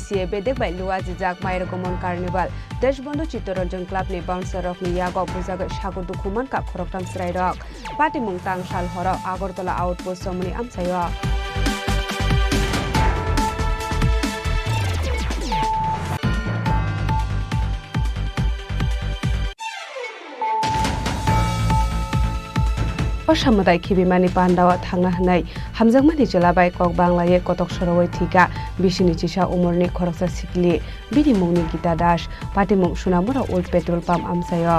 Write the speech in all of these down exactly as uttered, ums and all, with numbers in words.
C A bedek bai lua jijak Mairogomon Carnival. Deshbondhu Chittaranjan Club ni bouncer rok ni yago bujagwi sago dukhu mankha khoroktham chwrai rok. Patimung tang sal horo Agartala Outpost chomoni amchaio. O samwtai khibimani pandao thangna hwnwi hamjakmani chwla bai kok banglawi kotok sorowi thwikha bisini chisa umorni khoroksa sikli. Bini mungni Gita Das, patimung Sunamura Old Petrol Pump amchaio.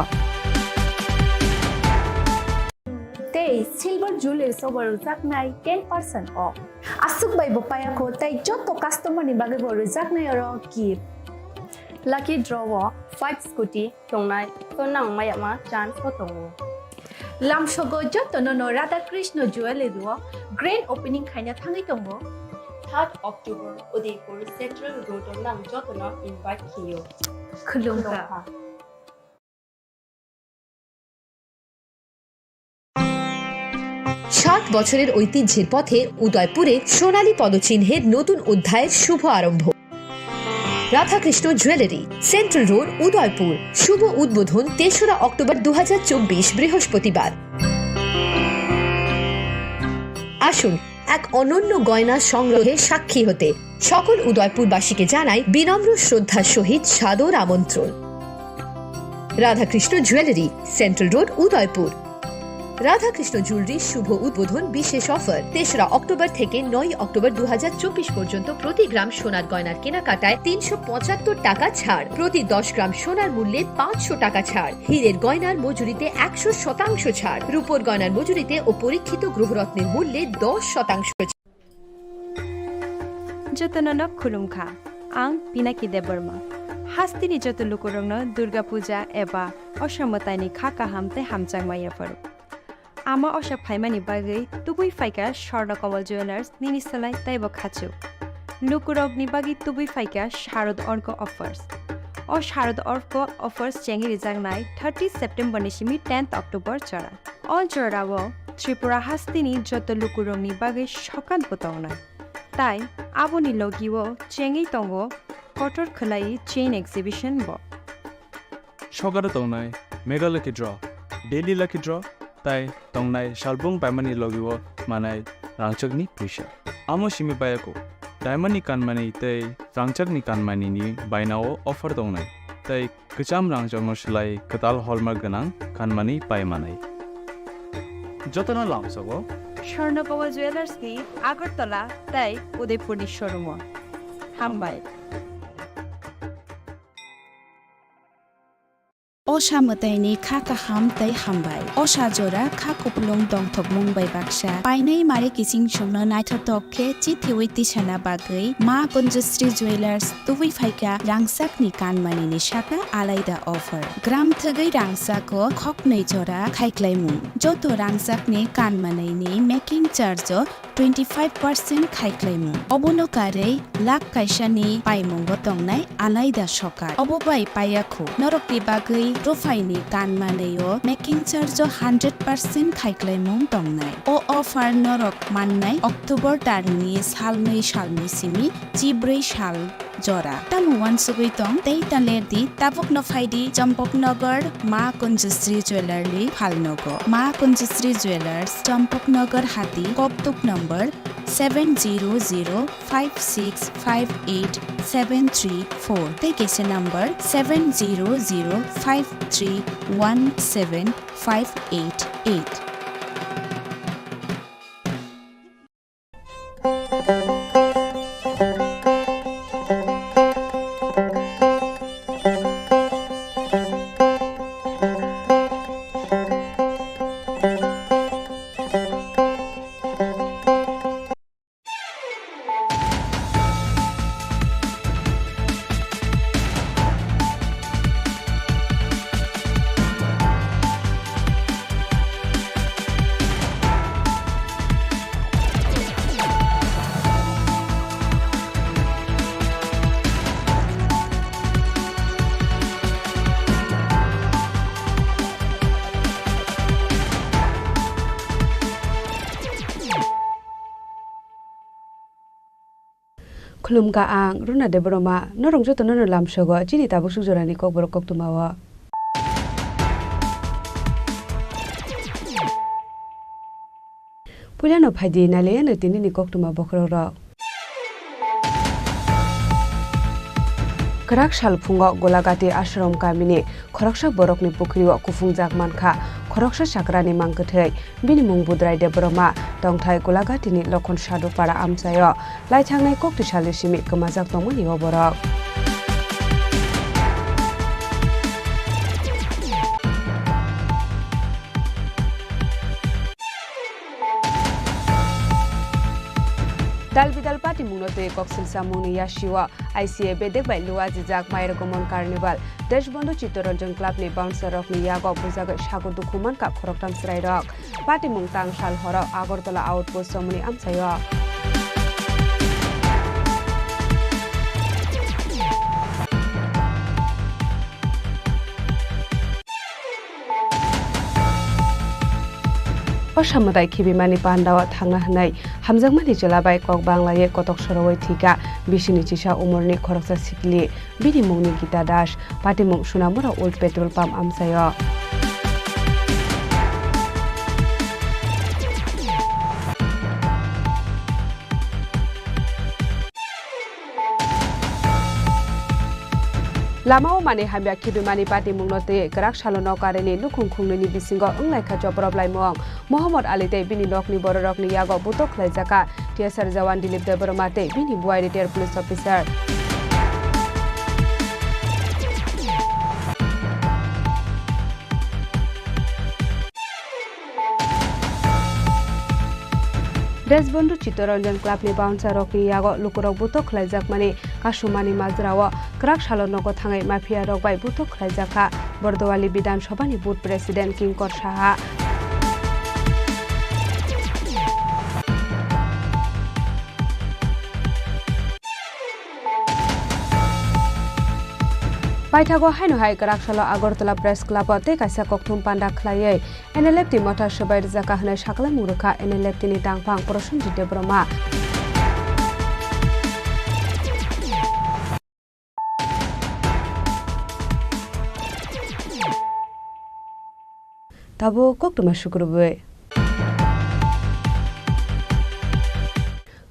Tei silver jewelry sobo rwjaknai ten percent off. Aswk bai bo payakho tei joto customer ni bagwi bo rwjaknai oro gift. Lucky draw o five scooty tongnai, to nang mayama chance bo tongo. Lamsogo jotono no Radha Krishna Jewelry o grand opening khaina thangwi tongo. Third October Udaipur Central Road o nang jotono invite khiyo. Khulumkha. ষাট বছরের ঐতিহ্যের পথে উদয়পুরে সোনালী পদচিহ্নের নতুন অধ্যায়ের শুভ আরম্ভ। Radhakrishna jewellery, central road, Udaipur. শুভ উদ্বোধন তেসরা অক্টোবর দু হাজার চব্বিশ, বৃহস্পতিবার। আসুন এক অনন্য গয়না সংগ্রহে সাক্ষী হতে। সকল উদয়পুরবাসীকে জানাই বিনম্র শ্রদ্ধার সহিত সাদর আমন্ত্রণ। Radhakrishna jewellery, central road, Udaipur. Radhakrishna jewellery শুভ উদ্বোধন বিশেষ অফার, তেসরা অক্টোবর থেকে নয় অক্টোবর দু হাজার চব্বিশ পর্যন্ত প্রতি গ্রাম সোনার গয়নার কেনাকাটায় তিনশো পঁচাত্তর টাকা ছাড়, প্রতি দশ গ্রাম সোনার মূল্যে পাঁচশো টাকা ছাড়, হীরের গয়নার মজুরিতে একশো শতাংশ ছাড়, রূপোর গয়নার মজুরিতে ও পরীক্ষিত গ্রহরত্নের মূল্যে দশ শতাংশ ছাড়। Jotono no khulumkha. Ang Pinaki Debbarma. Hasteni joto lukurokno Durga Puja eba Osa mwtaini kha kaham tei hamjakma yapharo. Ama Osa phaimani bagwi tubui phaikha Swarna Kamal Jewellers nini slai teibo khachuk. Lukurokni bagwi tubui phaikha Sharad Orko Offers. O Sharad Orko Offers chengwi rijaknai thirty September ni simi tenth October jora. O jorao Tripura hasteni joto lukurokni bagwi sokat bo tongnai. Tai aboni logio chengwi tongo kotor khwlai chain exhibition bo. Sokaro tongnai Mega Lucky Draw, Daily Lucky Draw, tai tongnai salbung paimani logio manai rangchakni puisa. Amo simi payako, diamond ni kanmani tei rangchakni kanmani ni bainao offer tongnai, tei kwcham rangchakno swlai kwtal hallmark gwnang kanmani pai manai. Jotono lamsogo Swarna Kamal Jewellers ni Agartala tei Udaipur ni showroom o. Hambai. Osa mwtaini kha kaham tei hambai. Osa jora kha kupulung dongthokmung bai baksa. Painai mare kiching songno naithothok khe chithiwi tisana bagwi Ma Kunjusri Jewellers tubui phaikha rangchakni kanmani ni saka alaida offer. Gram thwgwi rangchak o khoknwi jora khaiklaimung. Joto rangchakni kanmani ni making charge o twenty five percent khaiklaimung. Obono karwi lakh kaisani paimungo tongnai alaida sokar. Obo bai payakhu norokni bagwi ruphaini kanmanwi o making charge o hundred percent khaiklaimung tongnai. O offer norok mannai October tarni salnwi salni simi chibrwi sal jora. Tamo uansugwi tong tei ta lerdi, tabukno phaidi Champaknagar Ma Kunjusri Jewellery phalnogo. Ma Kunjusri Jewellers, Champaknagar Hati, Koktuk number seven zero zero five six five eight seven three four tei kaisa number seven zero zero five three one seven five eight eight. Khulumkha ang Runa Debbarma, norok jotono no lamsogo chini tabuk suk jorani kokborok koktwmao. Puilano phaidi nailaiano tinini koktwma bokhorokrok. Kwrak sal phungo Golagati Ashram kamini khoroksa borokni pukhrio kuphungjak mankha khoroksa chakrani mangkwthwi. Bini mung Budrai Debbarma, tongthai Golagatini Lokhon Sadhu para amchaio. Laithangnai kokti salni simi kwmajak tongmani o borok. Dal bidal patimungno twi koksil samungni yasio I C A bedek bai lua jijak Mayar Gomon Carnival. Deshbondhu Chittaranjan Club ni bouncer rokni yago bujagwi sago dukhu mankha khoroktham chwrairok. Patimung tang sal horo Agartala Outpost chomoni amchaio. O samwtai khibimani pandao thangna hwnwi hamjakmani chwla bai kok banglawi kotok sorowi thwikha bisini chisa umorni khoroksa sikli. Bini mungni Gita Das, patimung Sunamura Old Petrol Pump amchaio. Lamao manwi hamya khibimani patimungno twi kwrak salo nokarini nukhung khungnwini bisingo wnglaikha choprophlaimung. Mohammad Ali tei bini nokni bororokni yago butok khlaijakha T S R jawan Dilip Debbarma tei bini buai retired police officer. Deshbondhu Chittaranjan Club ni bouncer rokni yago lukurok butok khlaijakmani kasumani majrao kwrak salo nogo thangwi mafia rok bai butok khlaijakha Bordowali Bidhan Sabha ni Booth President Kinkor Saha. Paithago haino hai kwrak salo Agartala Press Club o tei kaisa kokthum panda khlaiwi N L F T motha swbai rwjakha hwnwi sakhlaimung rwkha N L F T ni tangphang Prosenjit Debbarma. Tabuk koktwma sukrubwi.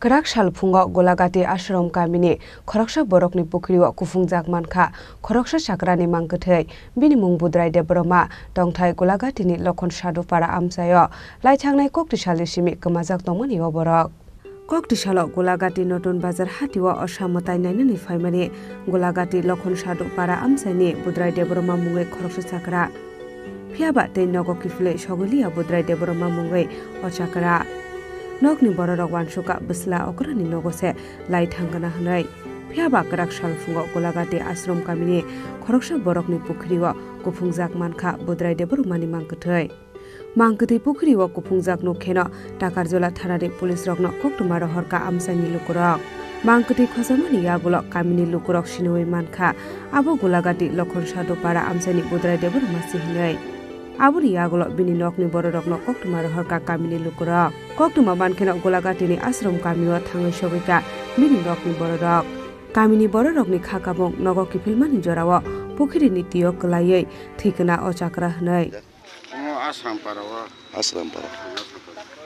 Kwrak sal phungo Golagati Ashram kamini khoroksa borokni pukhrio kuphungjak mankha khoroksa chakrani mangkwthwi. Bini mung Budrai Debbarma, tongthai Golagatini Lokhon Sadhu para amchaio. Laithangnai kokti salni simi kwmajak tongmani o borok. Kokti salo Golagati Notun Bazar hatio o samwtai nainani phaimani Golagati Lokhon Sadhu para amchaini Budrai Debbarma mungwi khoroksa chakra. Phiyaba tei nogo kiphilwi sogwi liya Budrai Debbarma mungwi o chakra. Nokni bororok uansukha bwsla okrani nogo se lai thangkana hwnwi. Phiyaba kwrak sal phungo Golagati Ashram kamini khoroksa borokni pukhrio kuphungjak mankha Budrai Debbarmani mangkwthwi. Mangkwthwi pukhrio kuphungjak nuk kheno Takarjola thanani police rokno koktwma rohorkha amchaini lukurok. Mangkwthwi khochamani yagulo kamini lukurok siniwi mankha, abo Golagati Lokhon Sadhu para amchaini Budrai Debbarma se hinwi. Aboni yagulo bini nokni bororokno koktwma rohorkha kamini lukurok. Koktwma mankheno Golagatini Ashram kamio thangwi sogwikha bini nokni bororok. Kamini bororokni kha kabung nogo kiphilmani jorao pukhirini tio kwlaiwi thwikna o chakra hwnwi. Omo Ashram para o. Ashram para.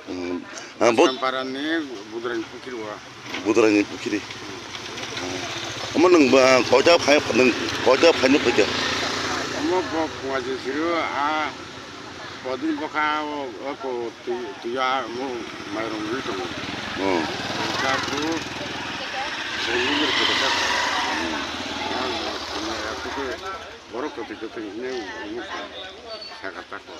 Hmm. Ah, bo- Ashram para ni Budrani pukhiri o. Budrani pukhiri. Hmm. Omo nwng ba koita phai, nwng koita phai nuk kha? Omo bo phunga je siru a bodin bokha o, o ko twi-, twiya mo mairong ri tongo. Hmm. Ta tu, hmm. Borok kwtwi kwtwi hinwi wngkha, sakha tako.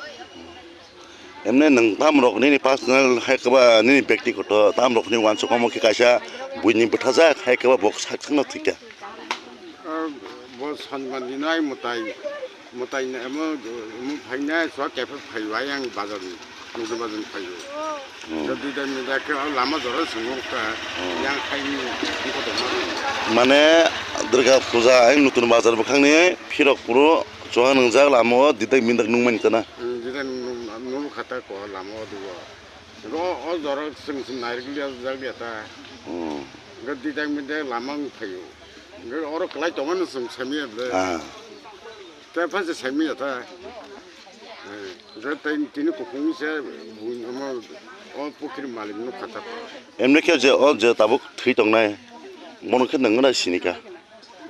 Emne nwng tamrok nini personal hai kwba nini byaktigoto tamrokni uansukmung khe kaisa buini bwthajak hai kwba bo sak sakno thwikha. Ah, bo Sonibar dino ai mwtai, mwtai emo, emo phaina chwla kaiphai phaibai ang bazarni. Nokni bazar phaiyo. Hmm. Jodi dai meda khe o lama jora swngo kha. Hmm. Yang khaini bikho tongma. Mane Durga Puja ai Nutun Bazar bwkhakni phirok phuru chuwang nwngjak lama o didai mindak nungmani kana. Hmm, didai nung-, nung-, nung khata ko lama o duo. Ro o jora swng swng nairikli jak liya ta. Hmm. Hwnkhe didak midak lama wng phaio. Hwnkhe oro kwlai tongmani chwng saimanya bwle. Ah. Tei pha se saimanya ta. Eh, hwnkhe tei tini kuphung se buino omo o pukhiri malik nukha ta. Emne khe je o je tabuk thwi tongnai, bono khe nwng gana sinika?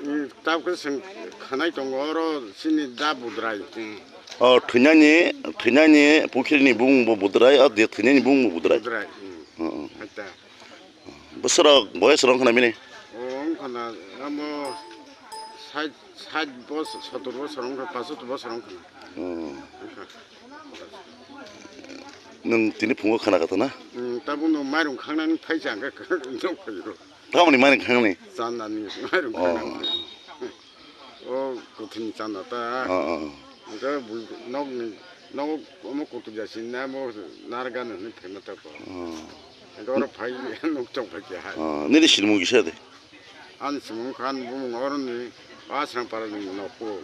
Eh, tabuk khe chwng khanai tongo oro chini da Budrai. Hmm. O thwinani, thwinani pukhirini bumung bo Budrai, o je thwinani bumung bo Budrai. Budrai, hmm. Hmm, hmm. Haita. Bwswrok boyes rok wngkha na bini? O wngkha na, amo sait, sait bos-, sotor bosor wngkha, pasotti bosor wngkha na. Hmm. Wngkha. Nwng tini phungo khana kha na? Hmm, tabuk no mairung khangnani phai cha hwnkhe nwng phai rw. Tamoni mairung khangnani? Chandani mairung khangnani. Oh. O kuthini chanda ta. Oh, oh. Hwnkhe bul-, nokni, nogo omo kutuk jasini na, omo narwgani hwnwi phaima tako. Oh. Hwnkhe oro phai nuk chong phai kha. Oh, nini sinimung kisa de? Ani simung khan bumung oroni Asrang parani nokho.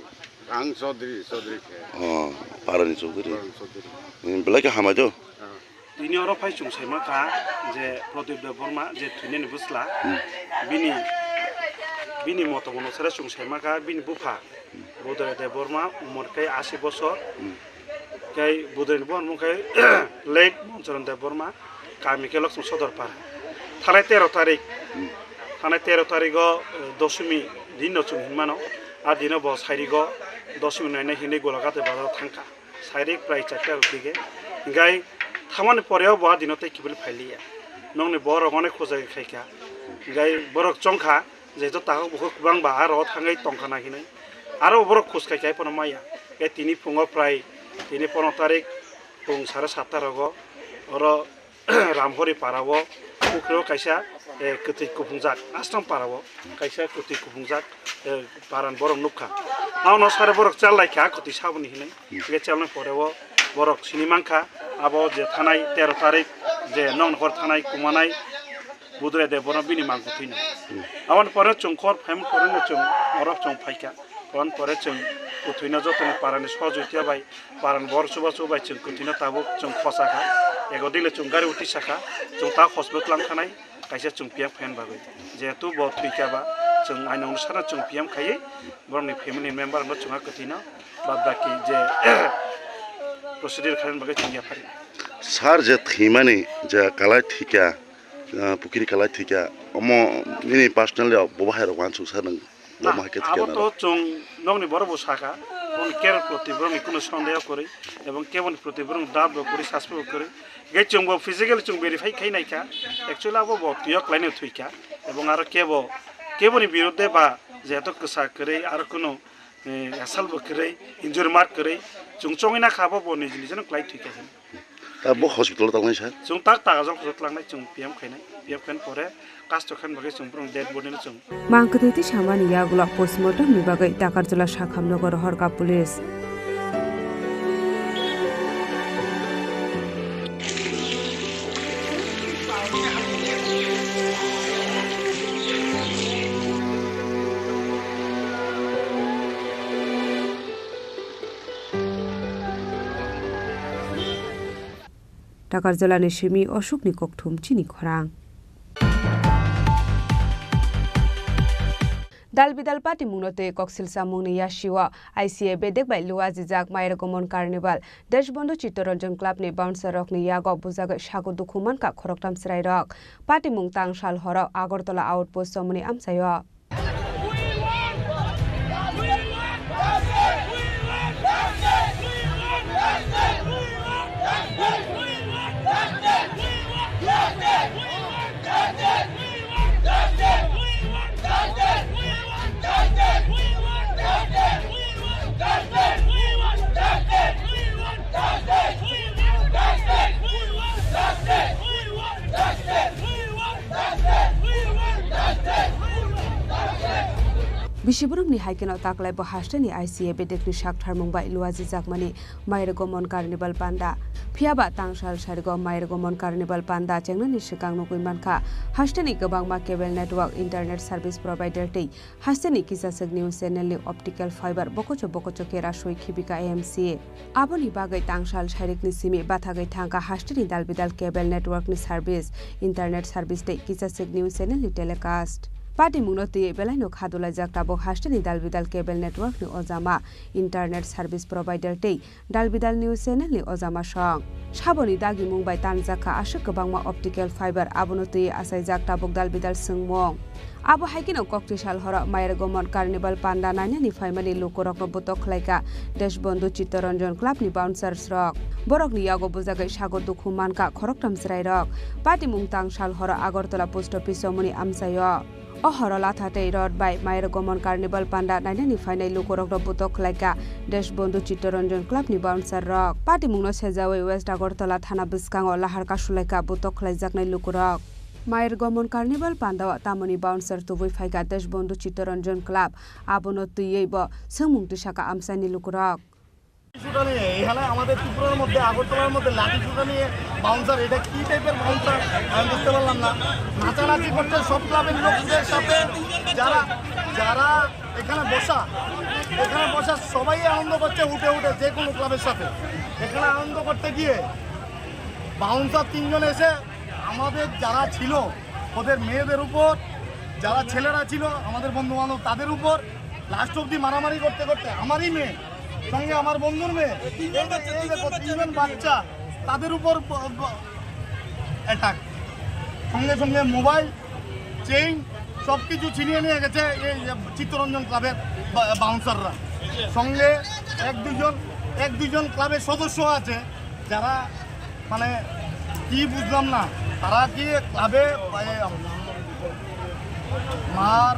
Ang Chaudhary, Chaudhary khe. Oh, parani Chaudhary. Parani Chaudhary. Hmm, belai khe hamai do? Ah. Tini oro phai chwng saima kha je Pradip Debbarma je thwinani bwsla, hmm, bini, bini moto bono sere chwng saima kha bini bupha Budrai Debbarma umor khe asi bosor, hmm, khe Budrai ni buphang mung khe late Monchoron Debbarma, kami khe Lokchung Sodor para. Thanai tero tarik, hmm, thanai tero tarigo, eh, dosomi din no chwng hinmano, a dino bo sairigo dosomi nainai hinwi Golaghat bazar thangkha. Sairik prai charta rok dige. Hinkhe thamani poreo bo a dino tei kiphilwi phailiya. Nokni borok onek khojagwi khaikha. Hinkhe borok chongkha, jehetu takhuk bukhuk kwbangba aro thangwi tongkha na hinwi. Aro borok khoj khaikha, haiphano maya. Khe tini phungo prai, tini pono tarik, phung sare satta rogo oro Ramhori para o pukhrio kaisa, eh, kwtwi kuphungjak, Ashram para o kaisa kwtwi kuphungjak, eh, para ni borok nukha. Abono sare borok chal laikha kwtwi saboni hinwi. Hwnkhe chalnai pore o borok sini mankha, abo je thanai tero tarik je nokni hor thanai kumanai Budrai de bono bini mang kwtwino. Aboni pore chwng khor phaimani pore no chwng oro chwng phaikha. Aboni pore chwng kwtwino jotoni parani sohojogita bai, parani borok chubachu bai chwng kwtwino tabuk chwng khosakha. Ego dile chwng gari utisakha, chwng ta hospital wngkhanai, kaisa chwng piyang phaina bagwi. Jehetu bo thwikha ba, chwng aino onusarno chwng piyang khaiwi, borokni family member no chwng a kwtwino, bad baki je procedure khaina bagwi chwng yaphari. Sir je thwimani je kalai thwikha, ah, pukhiri kalai thwikha, omo nini personally bo bahai rok uansuk sir nwng? Na, bo ma hai khe thwikha abo na to rok? Chwng nokni borok bo sakha, boni care proti borokni kuno sondeho kwrwi, ebong keboni proti borok dab bo kwrwi, saspe bo kwrwi. Ge chwng bo physically chwng verify khai naikha, actually abo bo twiyo klaino thwikha, ebong aro kebo, keboni biruddhe ba jehetu kwsa kwrwi aro kuno, eh, asal bo kwrwi, injury mark kwrwi, chwng chongwi nakha abo bo niji nijino klai thwikha. Ta bo hospital o tangnai sir? Chwng tak tak ajol hospital tangnai, chwng P M khainai, P M khaina pore cast khaina bagwi chwng borokni dead body no chwng. Mang kwthwi twi samani yagulo postmortem ni bagwi Takarjala Sakham nogo rohorkha police. Takarjalani simi Ashokni kokthum chini khorang. Dal bidal patimungno tei koksilsa mungni yasio I C A bedek bai luajijak Mairagomon Carnival. Deshbondhu Chittaranjan Clubni bouncerrokni yago bujagwi sago dukhu mankha khoroktham chwrairok. Patimung tang sal horo Agartala Outpost chomoni amchaio. Bisi borokni hai kheno taklai bo hasteni I C A bedekni saktharmung bai luajijakmani Mayar Gomon Carnival Panda. Phiya ba tangsal sarigo Mayar Gomon Carnival Panda chengnani swkang nugwi mankha, hasteni kwbangma cable network, internet service provider tei hasteni kisaswk news channel ni optical fiber bokocho bokocho khe rasoi khibika A M C. Aboni bagwi tangsal sairikni simi bathagwi thangkha hasteni dalbidal cable network ni service, internet service tei kisaswk news channel ni telecast. Patimungno twiwi belaino khadulaijak tabuk hasteni dalbidal cable network ni ojama, internet service provider tei dalbidal news channel ni ojama song. Saboni dagimung bai tanjakha aswk kwbangma optical fiber, abono twiwi achaijak tabuk dalbidal swngmung. Abo hai kheno kokti sal horo Mayar Gomon Carnival Panda nainani phaimani lukurokno botok khlaikha Deshbondhu Chittaranjan Club ni bouncers rok. Borokni yago bujagwi sago dukhu mankha khoroktham chwrairok. Patimung tang sal horo Agartala Post Office o muni amchaio. O horo latha tei rot bai Mayar Gomon Carnival Panda nainani phainai lukurokno botok khlaikha Deshbondhu Chittaranjan Club ni bouncer rok. Patimungno sejawi West Agartala thana bwskango lahar kasulaikha botok khlaijaknai lukurok. Mayar Gomon Carnival Panda o tamoni bouncer tubui phaikha Deshbondhu Chittaranjan Club, abono twiwi bo swngmung tisakha amchaini lukurok. লাঠি শুটা নিয়ে এখানে আমাদের ত্রিপুরার মধ্যে, আগরতলার মধ্যে লাঠি শুটা নিয়ে বাউন্সার, এটা কি টাইপের বাউন্সার আমি বুঝতে পারলাম না। নাচানাচি করছে সব ক্লাবের লোকদের সাথে, যারা যারা এখানে বসা, এখানে বসা সবাই আনন্দ করছে উঠে উঠে যে কোনো ক্লাবের সাথে। এখানে আনন্দ করতে গিয়ে বাউন্সার তিনজন এসে আমাদের যারা ছিল ওদের মেয়েদের উপর, যারা ছেলেরা ছিল আমাদের বন্ধু বান্ধব তাদের উপর লাস্ট অব্দি মারামারি করতে করতে আমারই মেয়ে সঙ্গে আমার বন্ধুর মেয়ে, এই যে, এই দেখো তিনজন বাচ্চা, তাদের উপর অ্যাটাক। সঙ্গে সঙ্গে মোবাইল, চেইন সব কিছু ছিনিয়ে নিয়ে গেছে এই যে চিত্তরঞ্জন ক্লাবের বা-, বাউন্সাররা। সঙ্গে এক দুজন, এক দুজন ক্লাবের সদস্য আছে যারা মানে কি বুঝলাম না, তারা কি ক্লাবে, এ, মার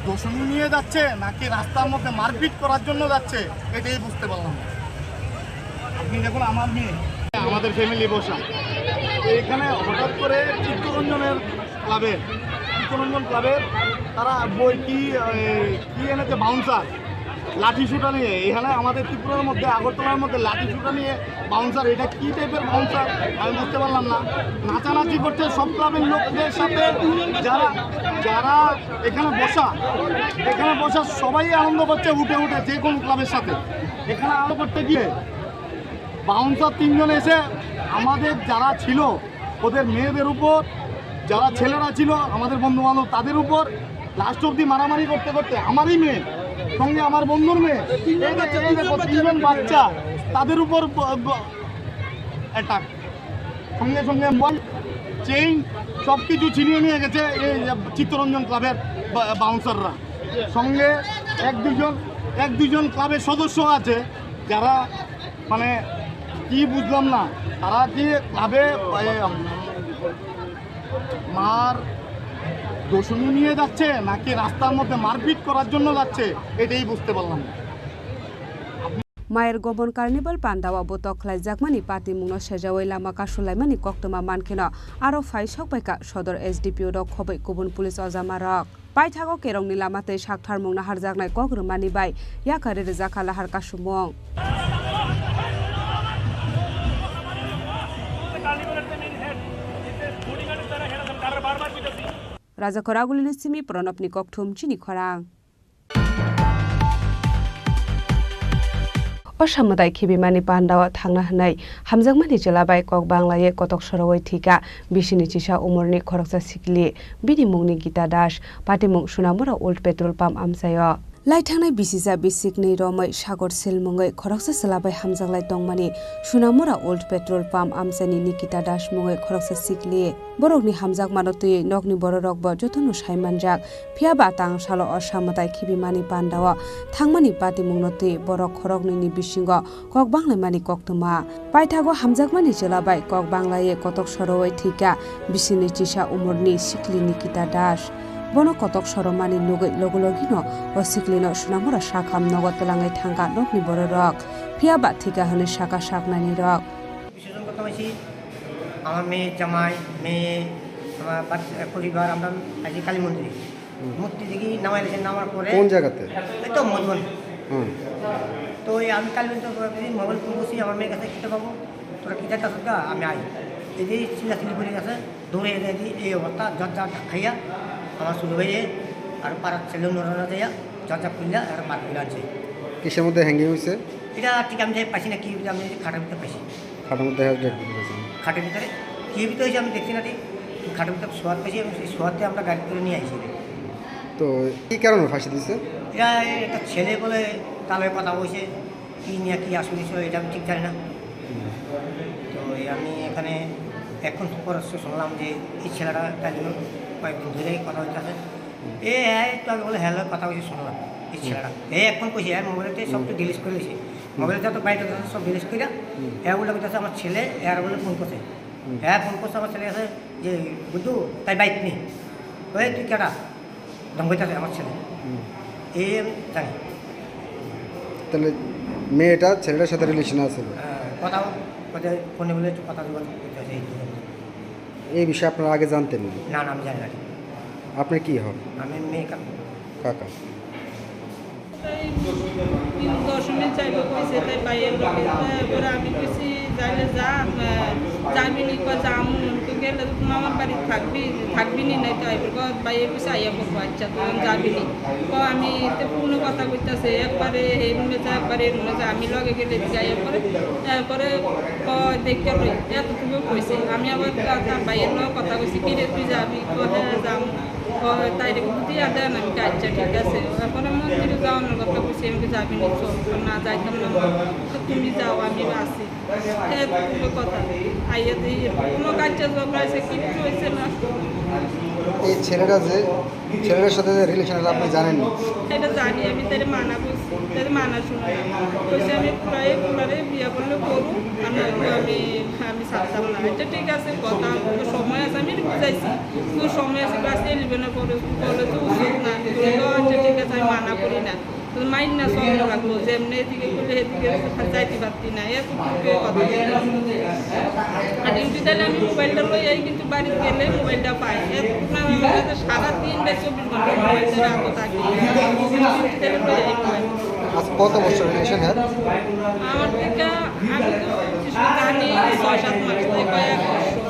দোষণী নিয়ে যাচ্ছে নাকি রাস্তার মধ্যে মারপিট করার জন্য যাচ্ছে, এটাই বুঝতে পারলাম না। আপনি দেখুন, আমার মেয়ে, আমাদের ফ্যামিলি বসা, তো এখানে হঠাৎ করে চিত্তরঞ্জনের ক্লাবের, চিত্তরঞ্জন ক্লাবের তারা বই কি, এ, কি এনেছে, বাউন্সার, লাঠি শুটা নিয়ে। এখানে আমাদের ত্রিপুরার মধ্যে, আগরতলার মধ্যে লাঠি শুটা নিয়ে বাউন্সার, এটা কি টাইপের বাউন্সার আমি বুঝতে পারলাম না। নাচানাচি করছে সব ক্লাবের লোকদের সাথে, যারা যারা এখানে বসা, এখানে বসা সবাই আনন্দ করছে উঠে উঠে যে কোনো ক্লাবের সাথে। এখানে আনন্দ করতে গিয়ে বাউন্সার তিনজন এসে আমাদের যারা ছিল ওদের মেয়েদের উপর, যারা ছেলেরা ছিল আমাদের বন্ধু বান্ধব তাদের উপর লাস্ট অব্দি মারামারি করতে করতে আমারই মেয়ে সঙ্গে আমার বন্ধুর মেয়ে, এই যে, এই দেখো তিনজন বাচ্চা, তাদের উপর অ্যাটাক। সঙ্গে সঙ্গে মোবাইল, চেইন সব কিছু ছিনিয়ে নিয়ে গেছে এই যে চিত্তরঞ্জন ক্লাবের বা-, বাউন্সাররা। সঙ্গে এক দুজন, এক দুজন ক্লাবের সদস্য আছে যারা মানে কি বুঝলাম না, তারা কি ক্লাবে, এ, মার দোষণী নিয়ে যাচ্ছে নাকি রাস্তার মধ্যে মারপিট করার জন্য যাচ্ছে, এটাই বুঝতে পারলাম না। Mayar Gomon Carnival Panda o botok khlaijakmani patimungno sejawi lama kasulaimani koktwma mankheno aro phai sokbaikha sodor S D P O rok khoboi kubun police ojama rok. Paithago kerongni lama tei saktharmung naharjaknai kok rwmani bai yakarwi rwjakha lahar kasumung. Raja Khoragulini simi Pranabni kokthum chini khorang. O samwtai khibimani pandao thangna hwnwi hamjakmani chwla bai kok banglawi kotok sorowi thwikha bisini chisa umorni khoroksa sikli, bini mungni Gita Das, patimung Sunamura Old Petrol Pump amchaio. Lai thangnai bisisa bisikni romwi sagor silmungwi khoroksa chwla bai hamjaklai tongmani Sunamura Old Petrol Pump amchaini Nikita Das mungwi khoroksa sikli. Borokni hamjakmano twiwi nokni bororokbo jotono saimanjak. Phiya ba tang salo o samwtai khibimani pandao thangmani patimungno twi borok khoroknwini bisingo kok banglaimani koktwma. Paithago hamjakmani chwla bai kok banglawi kotok sorowi thwikha bisini chisa umorni sikli Nikita Das. Bono kotok soromani nugwi logi logino o siklino Sunamura sakham nogo twlangwi thangkha nokni bororok. Phiya ba thwikha hwnwi sakha saknainirok. বিসর্জন করতাম আইছি, আমার মেয়ে, জামাই, মেয়ে, আমার বাচ্চা, পরিবার, আমরা আইছি কালী মন্দিরে। হুম। মূর্তি দেখি নামাই দিয়েছে, নামার পরে কোন জায়গাতে? এই তো মধুবন। হুম। তো এই আমি কাল পর্যন্ত মোবাইল ফোন করছি আমার মেয়ের কাছে, "কিতা বাবু, তোরা কিতা চাস গা?" আমি আই। এই যে চিল্লাচিল্লি করে গেছে, দৌড়ে এসে দেখি এই অবস্থা, জট জট খাইয়া আমার ছোট ভাইয়ে আর পাড়ার ছেলে নড়ানো যাইয়া জট জট খুললা আর মার খুলে আনছে। কিসের মধ্যে হ্যাঙ্গিং হয়েছে? এটা ঠিক আমি যাই পাইছি না, কি আমি খাটের মধ্যে পাইছি। খাটের মধ্যে হ্যাঁ, ডেড বডি পাইছেন। খাটের ভিতরে কি ভিতরে হয়েছে আমি দেখছি না ঠিক। খাটের ভিতরে সোয়াদ পাইছি এবং সেই সোয়াদে আমরা গাড়ি করে নিয়ে আইছি। তো কি কারণে ফাঁসি দিছে? এটা একটা ছেলে বলে তার লগে কথা হয়েছে, কি নিয়ে কি আসলে ছিল এটা আমি ঠিক জানি না। তো এই আমি এখানে এখন পর শুনলাম যে এই ছেলেটা তার জন্য কয়েকদিন ধরে কথা হইতেছে। এ, এ, একটু আগে বলে হ্যালো কথা কইছে শুনলাম। এই হুম। ছেলেটা। এ, এখন কইছে, এর মোবাইলতে সব তো হুম। ডিলিট করে দিছে। হুম। মোবাইলটা তো বাইরে আছে, সব ডিলিট করে। হুম। এ বলে কইতাছে আমার ছেলে, এর বলে ফোন করছে। হুম। এ ফোন করছে আমার ছেলে আছে যে, "বুদ্ধু, তাই বাইক নেই।" ওই, "তুই কেডা?" ধমকাইতাছে আমার ছেলে। হুম। এই আমি জানি। তাহলে মেয়েটা ছেলেটার সাথে রিলেশনে আছে? হ্যাঁ, কথা বলতে, ফোনে বলে একটু কথা যোগাযোগ করতে আছে, এই জন্য। এই বিষয়ে আপনারা আগে জানতেন না? না, না, আমি জানি না ঠিক। আপনি কি হন? আমি মেয়ে কাকা। কাকা। এই দশমী যাইব কইছে, তাই ভাইয়ের লগে, তারপরে আমি কইছি, "যাইলে যা, আহ, যাবি নি?" কয়, "যামু।" তো গেলে তো মামার বাড়ি থাকবি, থাকবি নি? নাই তো আইবি। কয়, ভাইয়ে কইছে, "আইয়া পড়বো।" আচ্ছা, তো আমি যাবি নি? কয়, আমি তো ফোনে কথা কইতাছে, একবারে এই রুমে যা, একবারে এই রুমে যা। আমি লগে গেলে এদিকে আইয়া পড়ে, তারপরে কয়, "দেখে লই।" এতটুকু কইছে। আমি আবার তা-, তার ভাইয়ের লগে কথা কইছি, "কি রে, তুই যাবি?" কয়, "হ্যাঁ, যামু।" ও, তাই রে, বুদ্ধি আর দেয় না, আমি কই, "আচ্ছা, ঠিক আছে।" এখন আমি মন্দিরে যাওয়ানোর কথা কইছি, আমি কই, "যাবি নি, চল।" তো না, যাইতাম না, মা। তো তুমি যাও, আমি আছি। এতটুকু কথা। আইয়া তো এই কোনো কাজ ঝগড়া হয়েছে, কিচ্ছু হয়েছে না। এই ছেলেটা যে, ছেলেটার সাথে যে রিলেশন আছে, আপনি জানেন না? এটা জানি, আমি তাই মানা করছি, তাই মানা শুনে না। কইছে, "আমি প্রায় ওনারে বিয়া করলে করু, আর নয়তো আমি, আমি ছাড়তাম না।" আচ্ছা, ঠিক আছে, কথা তো সময় আছে, আমি এটা বুঝাইছি। কিন্তু সময় আছে, ক্লাস ইলেভেনে পড়ে, পড়লে তো উচিত না। তো আচ্ছা, ঠিক আছে, আমি মানা করি না। তো মাইন না সব লাগবো, যেমনি এদিকে করলে এদিকে যাইতে পারতি না। এত দূরে কথা বলতে। আর ডিউটি দিলে আমি মোবাইলটা লই আই, কিন্তু বাড়িতে গেলে মোবাইলটা পাই। এত না, আমার কাছে সারা দিন বা চব্বিশ ঘন্টা মোবাইলটা রাখো থাকে। ডিউটি দিলে লই আই মোবাইল। আজ কত বছর রিলেশন হ্যাঁ? আমার থেকে, আমি তো কিছু জানি, ছয় সাত মাস, তাই কয়েক বছর।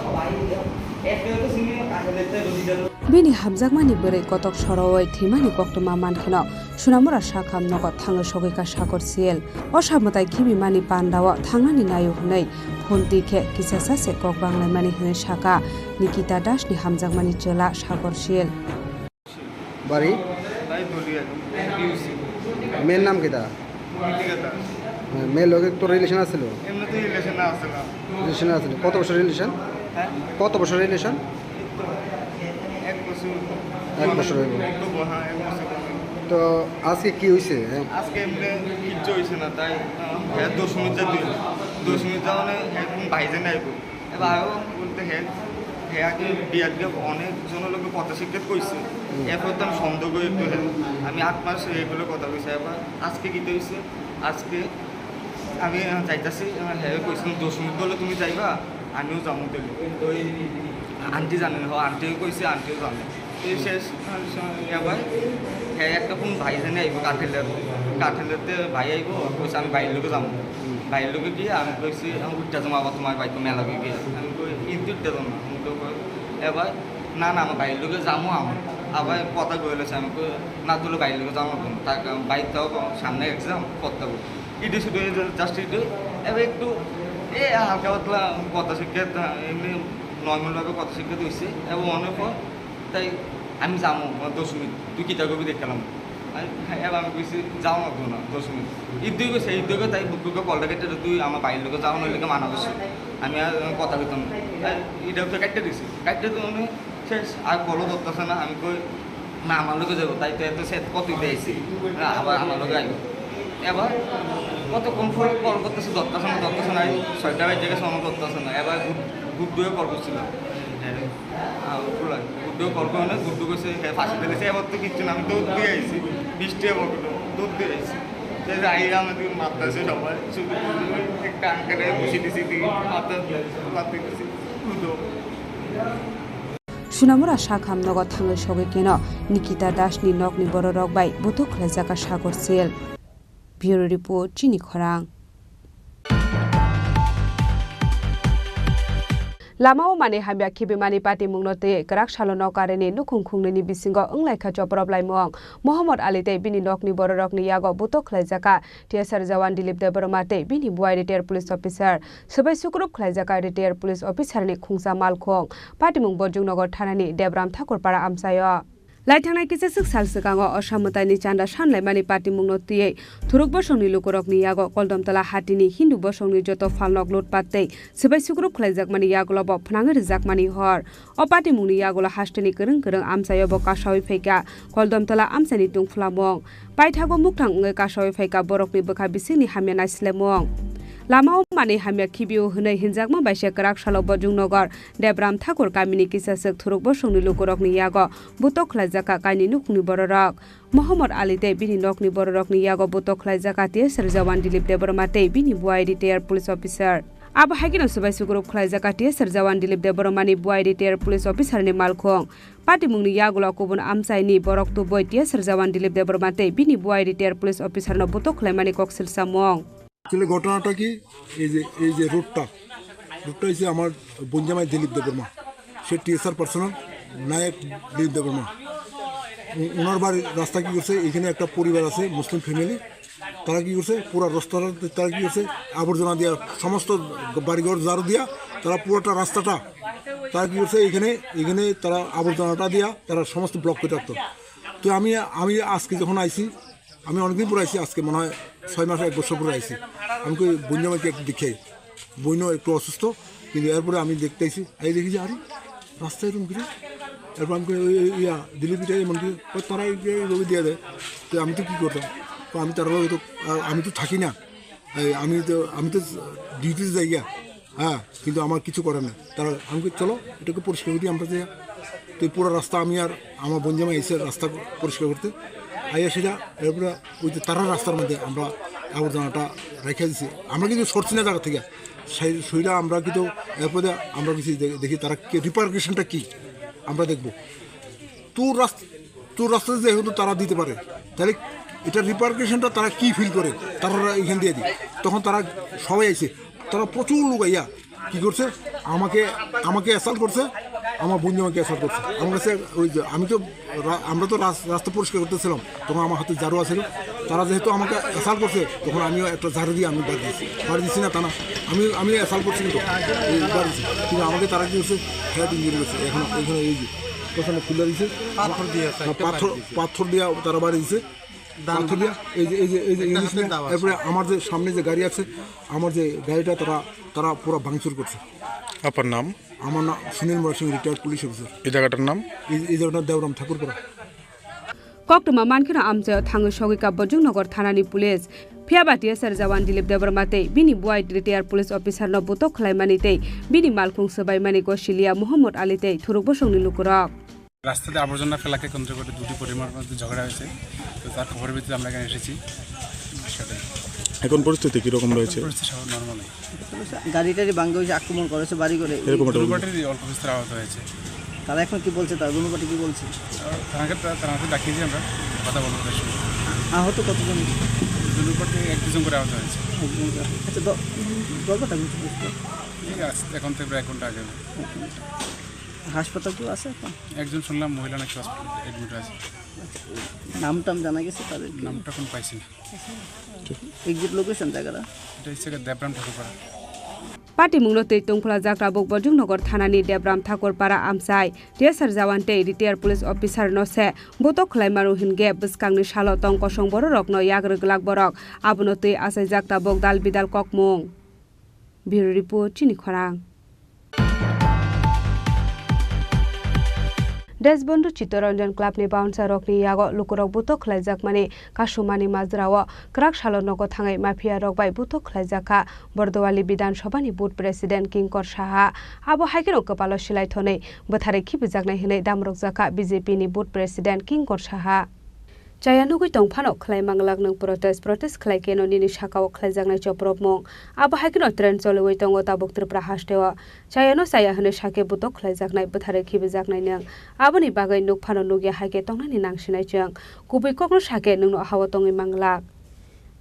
Bini hamjakmani bwrwi kotok sorowi thwimani koktwma mankheno Sunamura sakham nogo thangwi sogwikha Sakor Siyal. O samwtai khibimani pandao thangnani naio hwnwi phone twi khe kisasa se kok banglaimani hwnwi sakha Nikita Dasni hamjakmani chwla Sakor Siyal. বাড়ি? বাড়ি দলিয়া, পিউসি। মেয়ের নাম কিতা? গীতিকা দাস। হ্যাঁ, মেয়ের লগে তোর রিলেশন আছিল? এমনি তো রিলেশন না আছিল। রিলেশন আছিল। কত বছর রিলেশন? হ্যাঁ? কত বছর রিলেশন? এক বছর। এক বছর হইব। অক্টোবর, হ্যাঁ, এক বছর। তো আজকে কি হইছে? হ্যাঁ। আজকে এমনি কিচ্ছু হইছে না, তাই, আহ, হ্যাঁ, দশমীর যে দিন, দশমীর যাওয়ানে এখন বাইরে নাই গো। এবার আরো বলতে হে, হে আগে বিয়ার গিয়ে অনেক জনের লোকে কথা শিক্ষিত কইছে। হুম। এরপর তো আমি সন্দেহ করে একটু হে, আমি আট মাস এগুলো কথা কইছি। এবার আজকে কিতা হইছে? আজকে আমি, আহ, যাইতাছি, আহ, হে কইছিলাম, "দশমী বলে তুমি যাইবা, আমিও যাবো তাহলে।" তো এই আন্টি জানেন, হ, আন্টিও কইছে, আন্টিও জানে। এই শেষ, আহ, এবার হে একটা কোন ভাই জানে আইবো কাঠেলের, কাঠেলেতে ভাই আইবো, কইছে, "আমি ভাইয়ের লোকে যাবো।" হুম। ভাইয়ের লোকে গিয়ে আমি কইছি, "আমি উঠতে যাবো আবার তোমার বাড়িতে মেলা গিয়ে।" আমি কই, "কিন্তু উঠতে যাবো না।" আমি তো কই, এবার, "না, না, আমার ভাইয়ের লোকে যাবো আমি।" আবার কথা কইলেছে, আমি কই, "না, তোর ভাইয়ের লোকে যাবো না।" তার কারণ বাড়িতে সামনে এক্সাম, পড়তে হবে। ইডি শুধু এই যে just ইডি, এবার একটু এ হালকা পাতলা কথা শিখে, এমনি নর্মাল ভাবে কথা শিখে দিয়েছি। এবং অনেক পর তাই আমি যাবো, আমার দশ মিনিট, তুই কিতা করবি দেখলাম। আমি, এবার আমি কইছি, "যাও না তো না, দশ মিনিট।" ইদ্যুই কইছে, ইদ্যুই কই তাই বুকুকে কলটা কেটে দে, "তুই আমার ভাইয়ের লোকে যাও, নইলে মানা করছি।" আমি আর কথা কইতাম না। তাই এটা তো কাটতে দিছি। কাটতে তো আমি শেষ, আর কলও ধরতেছে না। আমি কই, "না, আমার লোকে যাবো, তাই তো এত সেট কত দিতে আইছি, না, আবার আমার লোকে আইবো।" এবার কতক্ষণ পরে কল করতেছে, ধরতেছে না, ধরতেছে না। এই ছয়টা বাজে গেছে, আমার ধরতেছে না। এবার গুড-, গুড্ডুয়ে কল করছিল। হ্যাঁ, আহ, গুড্ডু লাগে। গুড্ডুয়ে কল করে না, গুড্ডু কইছে, "হ্যাঁ, ফাঁসি দিয়েছে, এবার তো কিচ্ছু না, আমি দৌড় দিয়ে আইছি, বিশ টাকা পকেটে, দৌড় দিয়ে আইছি।" সে যে আইয়া আমাদের মারতেছে সবাই, শুধু একটা আঙ্কেলে বসে দিছি, দিয়ে মারতে, মারতে দিছি, উঠো। Chunamura Sakham nogo thangwi sogwi keno Nikita Dasni nokni bororok bai buthuk khlaijak kha Sagor Sil. Bureau Report, Chini Khorang. Lama o manwi hamya khibimani patimungno twi kwrak salo nok karini nukhung khungnwini bisingo wnglaikha choporoplaimung. Mohammad Ali tei bini nokni bororokni yago buthuk khlaijakha T S R jawan Dilip Debbarma tei bini buai retired police officer. Swbai sukrup khlaijakha retired police officer ni khungsa malkhung. Patimung Bojongnagar thanani Debram Thakurpara amchaio. Laithangnai kisaswk sal swkango Osha mwtaini chanda sanlaimani patimungno twiwi Thuruk bosongni lukurokni yago Koldomtola hatini Hindu bosongni joto phalnok lutpat tei swbai sukrup khlaijakmani yagulobo phnangwi rwjakmani hor. O patimungni yagulo hasteni kwrwng kwrwng amchaio bo kasaui phaikha Koldomtola amchaini tungphulamung. Paithago mukthang wngwi kasaui phaikha borokni bwkha bisingni hamya naislemung. Lama o manwi hamya khibio hwnwi hinjakma bai se kwrak salo Bojongnagar Debram Thakur kamini kisaswk Thuruk bosongni lukurokni yago buthuk khlaijakha kaini nukhungni bororok. Mohammad Ali tei bini nokni bororokni yago buthuk khlaijakha T S R jawan Dilip Debbarma tei bini buai retired police officer. Abo hai kheno swbai sukrup khlaijakha T S R jawan Dilip Debbarmani buai retired police officer ni malkhung. Patimungni yagulo kubun amchaini borok tubui T S R jawan Dilip Debbarma tei bini buai retired police officer no buthuk khlaimani kok silsamung. Actually ঘটনাটা কি, এই যে, এই যে রোডটা, রোডটা হচ্ছে আমার বোনজামাই দিলীপ দেববর্মা, সে টিএসআর পার্সোনাল নায়ক দিলীপ দেববর্মা। ও-, ওনার বাড়ির রাস্তা কি করছে, এখানে একটা পরিবার আছে, মুসলিম ফ্যামিলি, তারা কি করছে, পুরা রাস্তাটা তারা কি করছে, আবর্জনা দিয়ে সমস্ত বাড়িঘর ঝাড়ু দিয়া তারা পুরোটা রাস্তাটা তারা কি করছে, এখানে, এখানে তারা আবর্জনাটা দিয়া তারা সমস্ত ব্লক করে রাখতো। তো আমি, আমি আজকে যখন আইছি, আমি অনেকদিন পরে আইছি, আজকে মনে হয় ছয় মাস, এক বছর পরে আইছি। আমি কই, "বইনজামাইকে একটু দেখাই।" বইনও একটু অসুস্থ, কিন্তু এরপরে আমি দেখতে আইছি, এই দেখি যে, "আরে, রাস্তায় এরকম কি রে?" এরপর আমি কই, "ওই, ওই, ইয়া, দিলীপ এটা এমন কি?" "ও, তারা এই যে এইভাবে দিয়ে দেয়।" তো আমি তো কী করতাম? তো আমি তার লগে তো, আ-, আমি তো থাকি না। এই আমি তো, আমি তো ডিউটিতে যাই গিয়া। হ্যাঁ, কিন্তু আমার কিছু করার নেই। তারা আমি কই, "চলো, এটাকে পরিষ্কার করি আমরা যাই।" তো এই পুরো রাস্তা আমি আর আমার বইনজামাই এসে রাস্তা পরিষ্কার করতে। আইয়া সেটা এরপরে ওই যে তারার রাস্তার মধ্যে আমরা আবর্জনাটা রেখে দিছি। আমরা কিন্তু সরছি না জায়গা থেকে। সেই, সেইটা আমরা কিন্তু এরপরে আমরা কিছু দে-, দেখি তারা কি রিপারকেশনটা কি আমরা দেখব। তোর রাস্তা, তোর রাস্তাতে যেহেতু তারা দিতে পারে, তাহলে এটা রিপারকেশনটা তারা কি ফিল করে, তারা এখান দিয়ে দিই। তখন তারা সবাই আইছে, তারা প্রচুর লোক আইয়া কি করছে, আমাকে, আমাকে অ্যাসাল্ট করছে, আমার বন্ধু আমাকে অ্যাসাল্ট করছে। আমার কাছে ওই যে আমি তো রা-, আমরা তো রাস-, রাস্তা পরিষ্কার করতেছিলাম, তখন আমার হাতে ঝাড়ু আছিল। তারা যেহেতু আমাকে অ্যাসাল্ট করছে, তখন আমিও একটা ঝাড়ু দিয়ে আমি বাড়ি দিয়েছি, বাড়ি দিচ্ছি না তা না, আমি, আমি অ্যাসাল্ট করছি কিন্তু এই বাড়ি দিচ্ছি। কিন্তু আমাকে তারা কি করছে, হেড ইঞ্জুরি করছে। এখন এখানে এই যে ওখানে খুলে দিছে। পাথর দিয়ে আছে, হ্যাঁ, একটা পাথর, বাড়ি দিছে। পাথর দিয়ে তারা বাড়ি দিছে। দান পাথর দিয়ে এই যে, এই যে, এই যে, একটা ইংলিশ হাতে নিয়ে, দাও আছে। এরপরে আমার যে সামনে যে গাড়ি আছে, আমার যে গাড়িটা তারা, তারা পুরো ভাঙচুর করছে। আপনার নাম? আমার নাম সুনীল মরা সিং, রিটায়ার্ড পুলিশ অফিসার। এই জায়গাটার নাম? এই, এই জায়গাটার দেওরাম Thakurpara. Koktwma mankheno amchaio thangwi sogwi ka Bojongnagar thanani police. Phiya ba T S R jawan Dilip Debbarma tei bini buai retired police officer no butok khlaimani tei bini malkhung swbaimani gosiliya Mohammad Ali tei thuruk bosongni lukurok. রাস্তাতে আবর্জনা ফেলাকে কেন্দ্র করে দুটি পরিবারের মধ্যে ঝগড়া হয়েছে। তো তার খবরের ভিত্তিতে আমরা এখানে এসেছি। সেটাই। এখন পরিস্থিতি কিরকম রয়েছে? পরিস্থিতি সব নরমাল। গাড়ি টাড়ি ভাঙা হয়েছে, আক্রমণ করেছে বাড়ি ঘরে। এরকম একটা অভিযোগ। দুর্ঘটনায় অল্প বিস্তর আহত হয়েছে। তারা এখন কি বলছে, তারা দুর্ঘটনা কি বলছে? তারা, তারা, তারা ডাকিয়েছি আমরা, কথা বলবো তার সঙ্গে। আহত কতজন? দুর্ঘটনায় এক দুজন করে আহত হয়েছে। একজন করে। আচ্ছা, দ-, দরকারটা কিছু বুঝতে? এই আজ, এখন থেকে প্রায় এক ঘন্টা আগে। হাসপাতাল কেউ আছে এখন? একজন শুনলাম মহিলা নাকি হসপিটালে অ্যাডমিট আছে। নাম টাম জানা গেছে তাদের কি? নামটা এখন পাইছি না। এক্সাক্ট লোকেশন জায়গাটা? এটা হচ্ছে গিয়ে দেবরাম Thakurpara. Patimungno twi tongphla jak tabuk Bojongnagar thanani Debram Thakurpara amchai T S R jawan tei retired police officer no se butok khlai mano hinkhe bwskangni salo tong kosong bororokno yak rwglak borok abono twi achaijak tabuk dal bidal kokmung. Bureau Report, Chini Khorang. Deshbandhu Chittaranjan Club ni bouncer rokni yago lukurok butok khlaijakmani kasumani majrao kwrak salo nogo thangwi mafia rok bai butok khlaijakha Bordowali Bidhan Sabha ni Booth President Kinkor Saha. Abo hai kheno kwpalo silai thonwi bwtharwi khibijaknai hwnwi damrokjakha B J P ni Booth President Kinkor Saha. Chaya nugwi tong phano khlai manglak nwng protest, protest khlai kheno nini sakao khlaijaknai chopropmung. Abo hai kheno train choliwi tongo tabuk Tripura hasteo. Chayano chaya hwnwi sakhe butok khlaijaknai, bwtharwi khibijaknai nwng. Aboni bagwi nuk phano nukya hai khe tongnani nangsinai chwng. Kubui kokno sakhe nwngno hao tongwi manglak.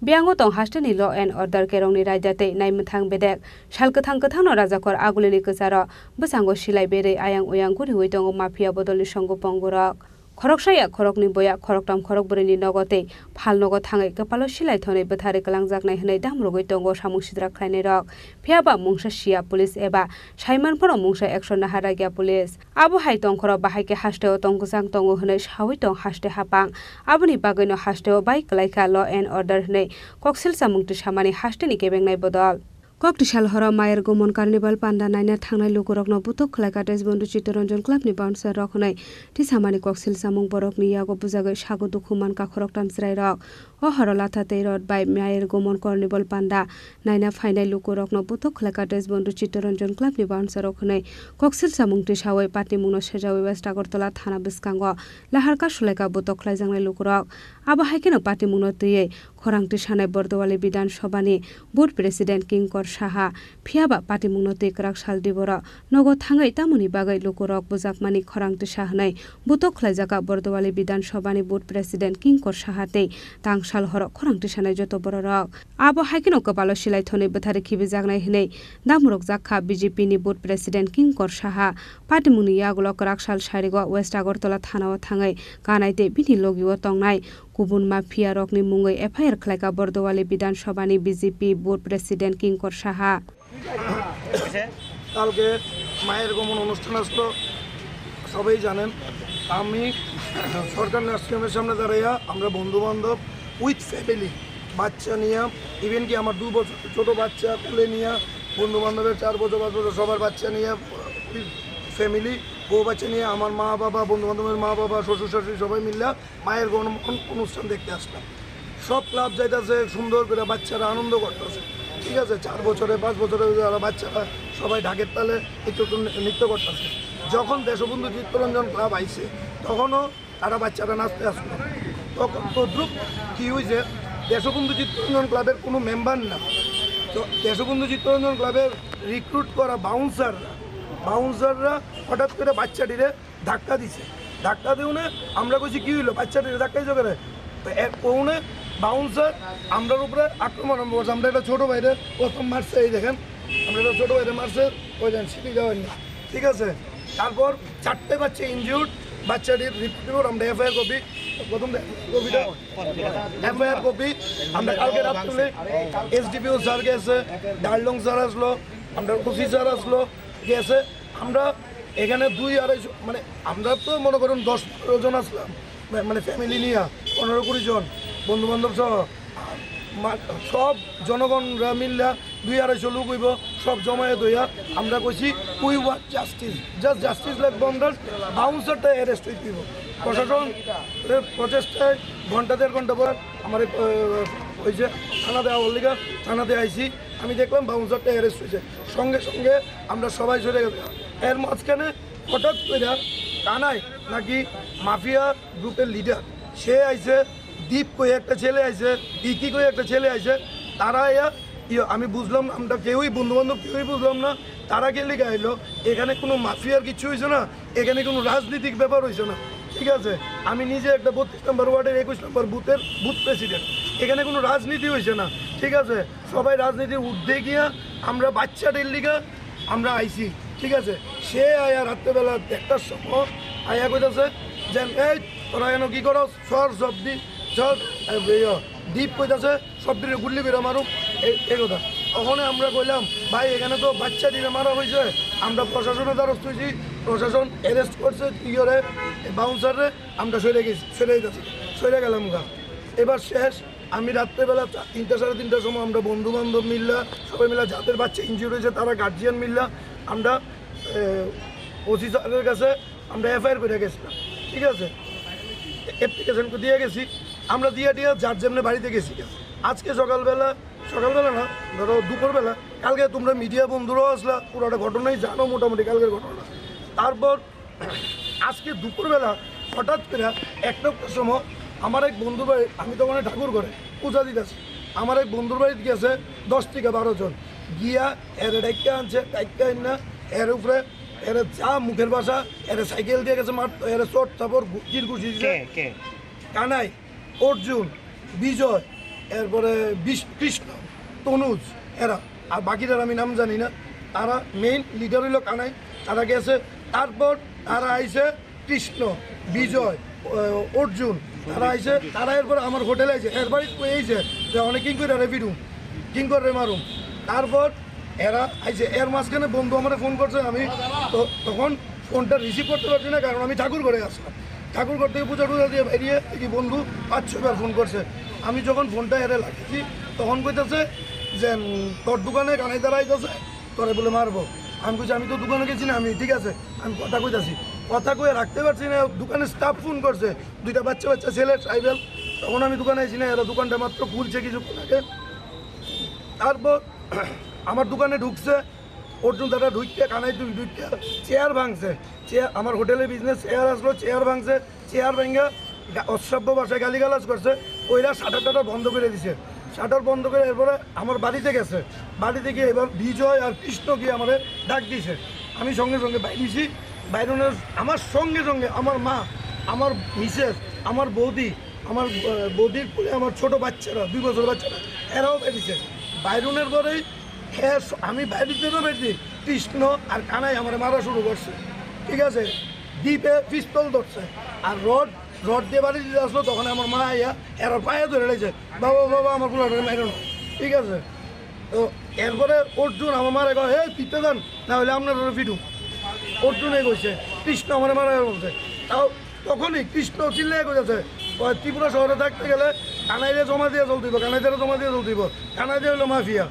Biyango tong hasteni law and order kerongni raida tei naimwthang bedek. Sal kwthang kwthangno rajakhor agulini kwcharo bwskango silai berwi ayang uyang guriwi tongo mafia bodolni songo pongorok. Khoroksa ya khoroknwi boya khoroktam khorokbrwini nogo tei phal nogo thangwi kwpalo silai thonwi bwtharwi kwlangjaknai hwnwi damrogwi tongo samung sitra khlainairok. Phiyaba mungsa siya police eba saiman phano mungsa action naharjakya police. Abo hai tongkhoro bahai khe hasteo tong kwchang tongo hwnwi sawi tong haste hapang. Aboni bagwino hasteo bai kwlaikha law and order hwnwi koksil samung twi samani hasteni kebengnai bodol. Kokti sal horo Mayer Gomon Carnival panda naina thangnai lukurokno butok khlaikha Deshbandhu Chittaranjan Clubni bouncer rok hwnwi tisamani koksil samung borokni yago bujagwi sago dukhu mankha khoroktham chwrairok. O horo latha tei rot bai Mayer Gomon Carnival panda naina phainai lukurokno butok khlaikha Deshbandhu Chittaranjan Clubni bouncer rok hwnwi koksil samung twi sawi patimungno sejawi West Agartala thana bwskango lahar kasulaikha butok khlaijaknai lukurok. Abo hai kheno patimungno twiwi khorang tisanai Bordowali Bidhan Sabhani Board President Kinkor Saha. Phiyaba patimungno twi kwrak sal diboro nogo thangwi tamoni bagwi lukurok bujakmani khorang tisa hwnwi butok khlaijakha Bordowali Bidhan Sabhani Board President Kinkor Saha tei tang sal horo khorang tisanai joto bororok. Abo hai kheno kwpalo silai thonwi bwtharwi khibijaknai hwnwi damrokjak kha B J P ni Board President Kinkor Saha. Patimungni yagulo kwrak sal sarigo West Agartala thanao thangwi kanai tei bini logio tongnai kubun mafia rokni mungwi F I R khlaikha Bordowali Bidhan Sabhani B J P Board President Kinkor Saha. কালকে মায়ের গমন অনুষ্ঠান আসলো, সবাই জানেন। আমি সরকার নার্সিংহোমের সামনে দাঁড়াইয়া আমরা বন্ধু বান্ধব উইথ ফ্যামিলি, বাচ্চা নিয়ে, ইভেন কি আমার দু বছর ছোট বাচ্চা কোলে নিয়ে, বন্ধু বান্ধবের চার বছর পাঁচ বছর সবার বাচ্চা নিয়ে, উইথ ফ্যামিলি, বউ বাচ্চা নিয়ে আমার মা বাবা, বন্ধু বান্ধবের মা বাবা, শ্বশুর শাশুড়ি সবাই মিললা মায়ের গমন অনুষ্ঠান দেখতে আসলাম। সব ক্লাব যাইতেছে, সুন্দর করে বাচ্চারা আনন্দ করতেছে, ঠিক আছে। চার বছরে, পাঁচ বছরে যারা বাচ্চারা সবাই ঢাকের তালে একটু একটু নৃত্য করতেছে। যখন দেশবন্ধু চিত্তরঞ্জন ক্লাব আইছে, তখনও তারা বাচ্চারা নাচতে আসলো। তখন তদ্রুপ কি হয়েছে, দেশবন্ধু চিত্তরঞ্জন ক্লাবের কোনো মেম্বার না, তো দেশবন্ধু চিত্তরঞ্জন ক্লাবের রিক্রুট করা বাউন্সাররা, বাউন্সাররা হঠাৎ করে বাচ্চাটিরে ধাক্কা দিছে। ধাক্কা দিয়ে উনি, আমরা কইছি, "কি হইলো? বাচ্চাটিরে ধাক্কা দিছো কেন?" তো এর উনি বাউন্সার আমরার উপরে আক্রমণ আরম্ভ করছে। আমরা একটা ছোট ভাইরে প্রথম মারছে, এই দেখেন, আমরা একটা ছোট ভাইরে মারছে, ওই দেখেন, সিটি যাওয়ার না, ঠিক আছে। তারপর চারটে বাচ্চা ইনজিউর্ড, বাচ্চাটির রিপোর্ট টিপোর্ট আমরা এফআইআর কপি, প্রথম কপিটা এফআইআর কপি আমরা কালকে রাত্রে এসডিপিও স্যার গেছে, ডার্লং স্যার আসলো, আমরা ওসি স্যার আসলো, গেছে। আমরা এখানে দুই আড়াইশো, মানে, আমরা তো মনে করেন দশ পনেরো জন আসলাম, মা-, মানে, ফ্যামিলি নিয়ে পনেরো কুড়ি জন, বন্ধু বান্ধব সহ। মা-, সব জনগণরা মিললা দুই আড়াইশো লোক হইব, সব জমায়েত হইয়া আমরা কইছি, "We want justice, just justice লাগবো আমরা, বাউন্সারটা অ্যারেস্ট হইতে হইব।" প্রশাসন এর প্রচেষ্টায় ঘন্টা দেড় ঘন্টা পর আমার, আহ, ওই যে থানাতে আওয়ার লিগা থানাতে আইছি, আমি দেখলাম বাউন্সারটা অ্যারেস্ট হয়েছে। সঙ্গে সঙ্গে আমরা সবাই সরে গেছি। এর মাঝখানে হঠাৎ করে কানাই নাকি মাফিয়া গ্রুপের লিডার, সে আইছে, দীপ কই একটা ছেলে আইছে, ইকি কই একটা ছেলে আইছে, তারা আইয়া, ইয়ে, আমি বুঝলাম না, আমরা কেউই, বন্ধু বান্ধব কেউই বুঝলাম না, তারা কে লিগে আইলো। এখানে কোনো মাফিয়ার কিছু হইছে না, এখানে কোনো রাজনৈতিক ব্যাপার হইছে না, ঠিক আছে। আমি নিজে একটা বত্রিশ নম্বর ওয়ার্ডের একুশ নম্বর বুথের বুথ প্রেসিডেন্ট, এখানে কোনো রাজনীতি হইছে না, ঠিক আছে। সবাই রাজনীতির ঊর্ধ্বে গিয়া আমরা বাচ্চাদের লিগা আমরা আইছি, ঠিক আছে। সে আয়া রাত্রেবেলা দেড়টার সময় আয়া কইতাছে যে, "এই, তোরা এনো কি করো? সর, সব দি-, সর।" এ, ইয়ো, দীপ কইতাছে, "সব দিকে গুল্লি করে মারুক।" এই, এই কথা। তখন আমরা কইলাম, "ভাই, এখানে তো বাচ্চাটিরে মারা হয়েছে, আমরা প্রশাসনের দ্বারস্থ হইছি, প্রশাসন অ্যারেস্ট করছে, কি করে, বাউন্সাররে, আমরা সরে গেছি, সরে গেছি, সরে গেলাম গা।" এবার শেষ, আমি রাত্রেবেলা চা-, তিনটা, সাড়ে তিনটার সময় আমরা বন্ধু বান্ধব মিললা, সবাই মিলে যাদের বাচ্চা ইনজিউর হয়েছে, তারা গার্জিয়ান মিললা, আমরা, এ, ওসি স্যারের কাছে আমরা এফআইআর করে গেছিলাম, ঠিক আছে, অ্যাপ্লিকেশন দিয়ে গেছি, আমরা দিয়ে দিয়ে যার যেমনি বাড়িতে গেছি। আজকে সকালবেলা, সকালবেলা না, ধরো দুপুরবেলা, কালকে তোমরা মিডিয়া বন্ধুরাও আসলা, পুরোটা ঘটনাই জানো মোটামুটি কালকের ঘটনা। তারপর আজকে দুপুরবেলা হঠাৎ করে একটা সময় আমার এক বন্ধুর বাড়ি, আমি তো ওখানে ঠাকুর ঘরে পূজা দিতেছি, আমার এক বন্ধুর বাড়িতে গেছে দশ থেকে বারো জন, গিয়া এরে ডাইক্কা আনছে, ডাইক্কা আইনা এর উপরে এরে যা মুখের ভাষা, এরে সাইকেল দিয়ে গেছে মার, এরে চট চাপড় ঘু-, চিরঘুষি দিছে। কে কে? কানাই, অর্জুন, বিজয়, এরপরে বিশ-, কৃষ্ণ, তনুজ, এরা। আর বাকিটার আমি নাম জানি না। তারা মেইন লিডার হইলো কানাই, তারা গেছে। তারপর তারা আইছে কৃষ্ণ, বিজয়, আহ, অর্জুন, তারা আইছে। তারা এরপরে আমার হোটেলে আইছে, এর বাড়ি কই আইছে যে অনেক কিং করে রেফিডুম, কিং করে মারুম। তারপর এরা আইছে, এর মাঝখানে বন্ধু আমারে ফোন করছে, আমি তো-, তখন ফোনটা রিসিভ করতে পারছি না, কারণ আমি ঠাকুর ঘরে আসলাম। ঠাকুর ঘর থেকে পূজা টুজা দিয়ে বেরিয়ে দেখি বন্ধু পাঁচ ছয় বার ফোন করছে। আমি যখন ফোনটা এরে লাগাইছি, তখন কইতেছে যে, উম, "তোর দোকানে কানাই দাঁড়াইতেছে, তোরে বলে মারবো।" আমি কইছি, "আমি তো দোকানে গেছি না, আমি ঠিক আছে, আমি কথা কইতাছি।" কথা কয়ে রাখতে পারছি না, দোকানে স্টাফ ফোন করছে, দুইটা বাচ্চা বাচ্চা ছেলে ট্রাইবেল। তখন আমি দোকানে আইছি না, এরা দোকানটা মাত্র খুলছে কিছুক্ষণ আগে। তারপর আমার দোকানে ঢুকছে, অর্জুন দাদা ঢুকিয়া কানাই দুই ঢুকিয়া চেয়ার ভাঙছে। চেয়ার, আমার হোটেলে বিজনেস চেয়ার আসলো, চেয়ার ভাঙছে, চেয়ার ভাঙা গা-, অশ্রাব্য ভাষায় গালিগালাজ করছে। ওইরা শাটার টাটার বন্ধ করে দিছে, শাটার বন্ধ করে এরপরে আমার বাড়িতে গেছে। বাড়িতে গিয়ে এবার বিজয় আর কৃষ্ণ গিয়ে আমারে ডাক দিছে। আমি সঙ্গে সঙ্গে বাইরেছি, বাইরনের আমার সঙ্গে সঙ্গে আমার মা, আমার মিসেস, আমার বৌদি, আমার, আহ, বৌদির কোলে আমার ছোট বাচ্চারা, দুই বছর বাচ্চারা, এরাও বেরিয়েছে। বাইরনের পরেই হ্যাঁ, স-, আমি বাইরে বেরোতে বেরোতে কৃষ্ণ আর কানাই আমার মারা শুরু করছে, ঠিক আছে? দ্বীপে পিস্তল ধরছে, আর রড, রড দিয়ে বাড়ি দিতে আসলো, তখন আমার মা আইয়া এরা পায়ে ধরে রয়েছে, "বাবা, বাবা, আমার পোলাটারে মাইরো না।" ঠিক আছে? তো এরপরে অর্জুন আমার মারে কয়, "এই পিতে যান, না হলে আপনার পিটু।" অর্জুনে কইছে, "কৃষ্ণ আমার মারা বলছে।" তাও তখনই কৃষ্ণ চিল্লাই কইতাছে, কয়, "ত্রিপুরা শহরে থাকতে গেলে কানাইরে জমা দিয়ে চলতে হইব, কানাইদারে জমা দিয়ে চলতে হইব। কানাইদা হইলো মাফিয়া,